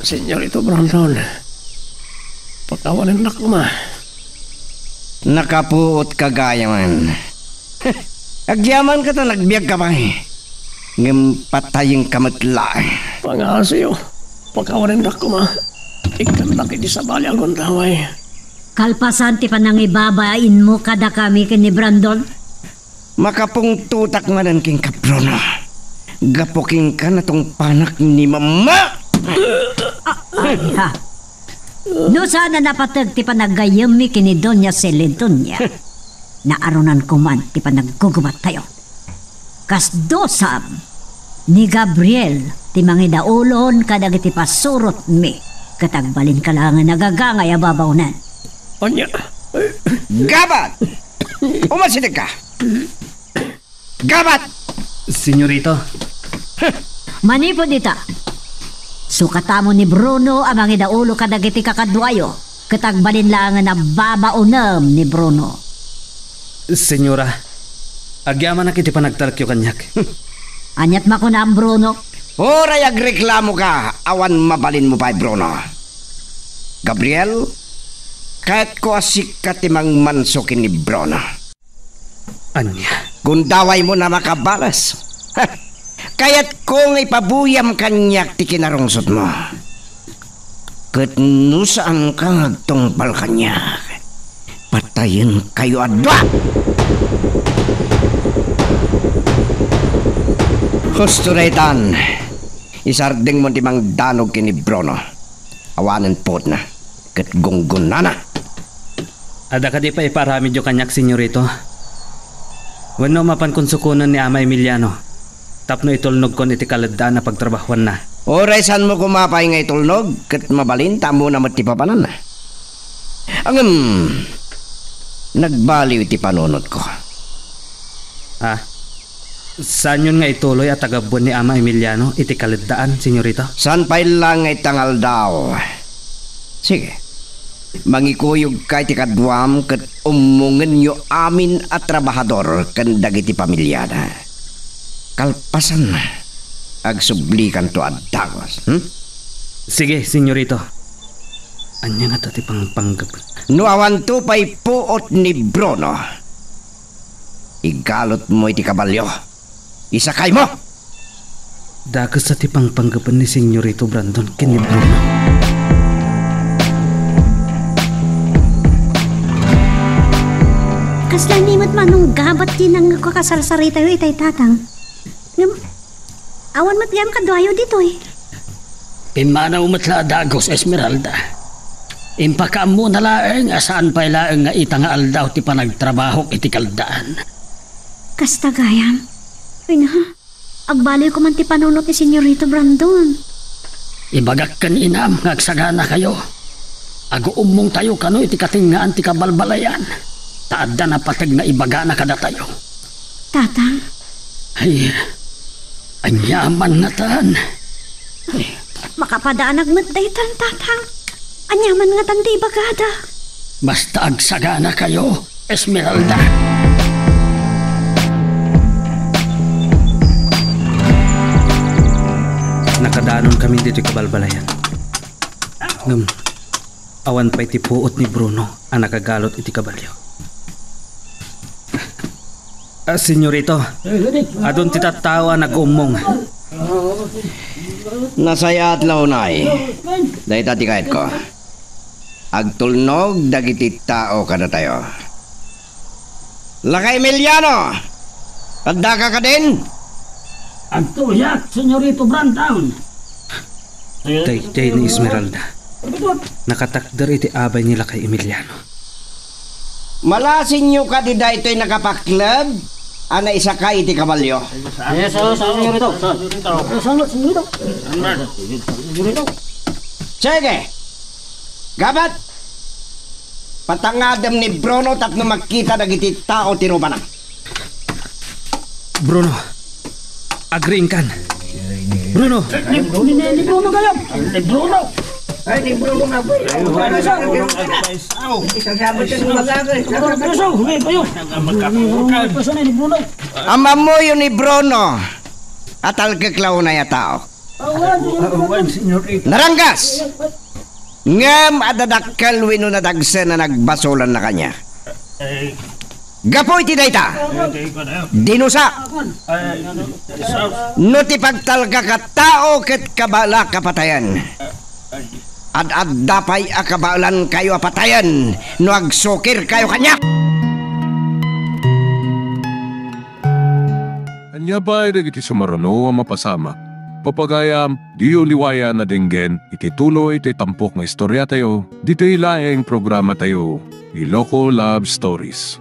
Senyorito Brandon, pakawanennak koma. Nakapuot ka gayamen. Agyamanka ta nagbiagka pay. Ngem patayenka met laeng. Pangaasiyo, pakawanennak koma. Ikkannak iti sabali a gundaway. Kalpasan ti panangibabainmo kadakami ken ni Brandon? Makapungtotak manen kenka, Bruno. Gapu kenka, natungpanak ni Mama. Ah, ay, ha. No saan a napateg ti panaggayyemmi ken ni Doña Celidonia, naarunan koman ti panaggugubattayo. Kas dusam, ni Gabriel ti mangidaulon kadagiti pasurotmi, ket agbalinka laengen a gagangay a babaonen. Ania? Gabat! Umasidegka! Gabat! Senyorito. Manipud ita, sukatamo ni Bruno a mangidaulo kadagiti kakaduayo, ket agbalin laengen a babaonem ni Bruno. Senyora, agyamanak iti panagtalekyo kaniak. Aniat makunam, Bruno? Uray agreklamoka, awan mabalinmo pay, Bruno. Gabriel, kayatko a sika ti mangmanso ken ni Bruno. Ania? Gundawaymo a makabales. Kayatko nga ipabuyam kaniak ti kinarungsotmo. Ket no saanka nga agtungpal kaniak, patayenkayo a dua! Husto daytan, isardengmo ti mangdanog ken ni Bruno. Awanen puotna ket gunggonana. Adda kadi pay ipaaramidyo kaniak, Senyorito? Wenno mapankon sukonen ni Ama Emiliano tapno itulnogkon iti kaleddaan a pagtrabahuanna? Uray saanmo koma pay nga itulnog, ket mabalin ta ammona met ti papananna. Ngem, nagbaliw iti panunotko. Ah, saanyon nga ituloy a tagabuen ni Ama Emiliano iti kaleddaan, Senyorito? Saan pay laeng nga ita nga aldaw. Sige. Mangikuyogka iti kaduam ket ummongenyo amin a trabahador ken dagiti pamiliada. Kalpasanna, agsublikanto a dagos, hmm? Sige, Senyorito. Ania ngata ti pangpanggebek? No awanto pay puot ni Bruno, igalutmo iti kabalio. Isakaymo! Dakes a ti pangpanggepen ni Senyorito Brandon ken ni Bruno. Kasla ni met manong gabat ti nangngeg a kasarsaritatayo itay, Tatang. Ngem, awan met gayam kaduayo ditoy. Pimmanaw met la a dagos, Esmeralda. Impakaammona laeng a saan pay laeng nga ita nga aldaw ti panagtrabahok iti kaldaan. Kasta gayam? Wen, ha? Agbaliwko man ti panunot ni Senyorito Brandon. Ibagak ken inam nga agsaganakayo. Aguummongtayo kano iti katengngaan ti kabalbalayan, ta adda napateg nga ibagana kadatayo. Tatang? Ay, aniaman ngatan. Ay. Makapadanag met daytan, Tatang. Aniaman ngatan ti ibagada? Basta agsaganakayo, Esmeralda. Nakadanon kami ditoy kabalbalayan. Ngem, awan pay ti puot ni Bruno a nakagalot iti kabalio. Ah, senyorito, adun ti tattao a nag-ummong. Nasayaat la unay. Dayta ti kayatko. Agtulnog dagiti tao kadatayo. Lakay Emiliano! Addaka kadin? Agtuyak, Senyorito Brandon. Daydiay ni Esmeralda. Nakatakder iti abay ni Lakay Emiliano. Malasinyo kadi daytoy nakapakleb a naisakay iti kabalio? Yes, sir, sir, Senyorito. Sir, Senyorito. Sige. Gabat! Patangadem ni Bruno tapno makita dagiti tao ti rupana. Bruno, agriingkan. Bruno! Ni, ni, ni, ni Bruno kayat! Ni Bruno! Ay, ni Bruno nga po. Preso! Preso! Ni Bruno! Ammoyo ni Bruno a talgek la unay a tao. Awan, senyorita. Naranggas! Ngem adda dakkel wenno nadagsen a nagbasolanna kaniak. Gapu iti dayta, dinusak. No ti pagtalgak a tao ket kabaelak a patayen, ad-adda pay a kabaelankayo a patayen no agsukirkayo kaniak. Ania pay dagiti sumaruno a mapasamak? Pagayam, diyo liwayan a denggen iti tuloy ti tampok nga istoriatayo ditoy laeng programatayo, Iloko Love Stories.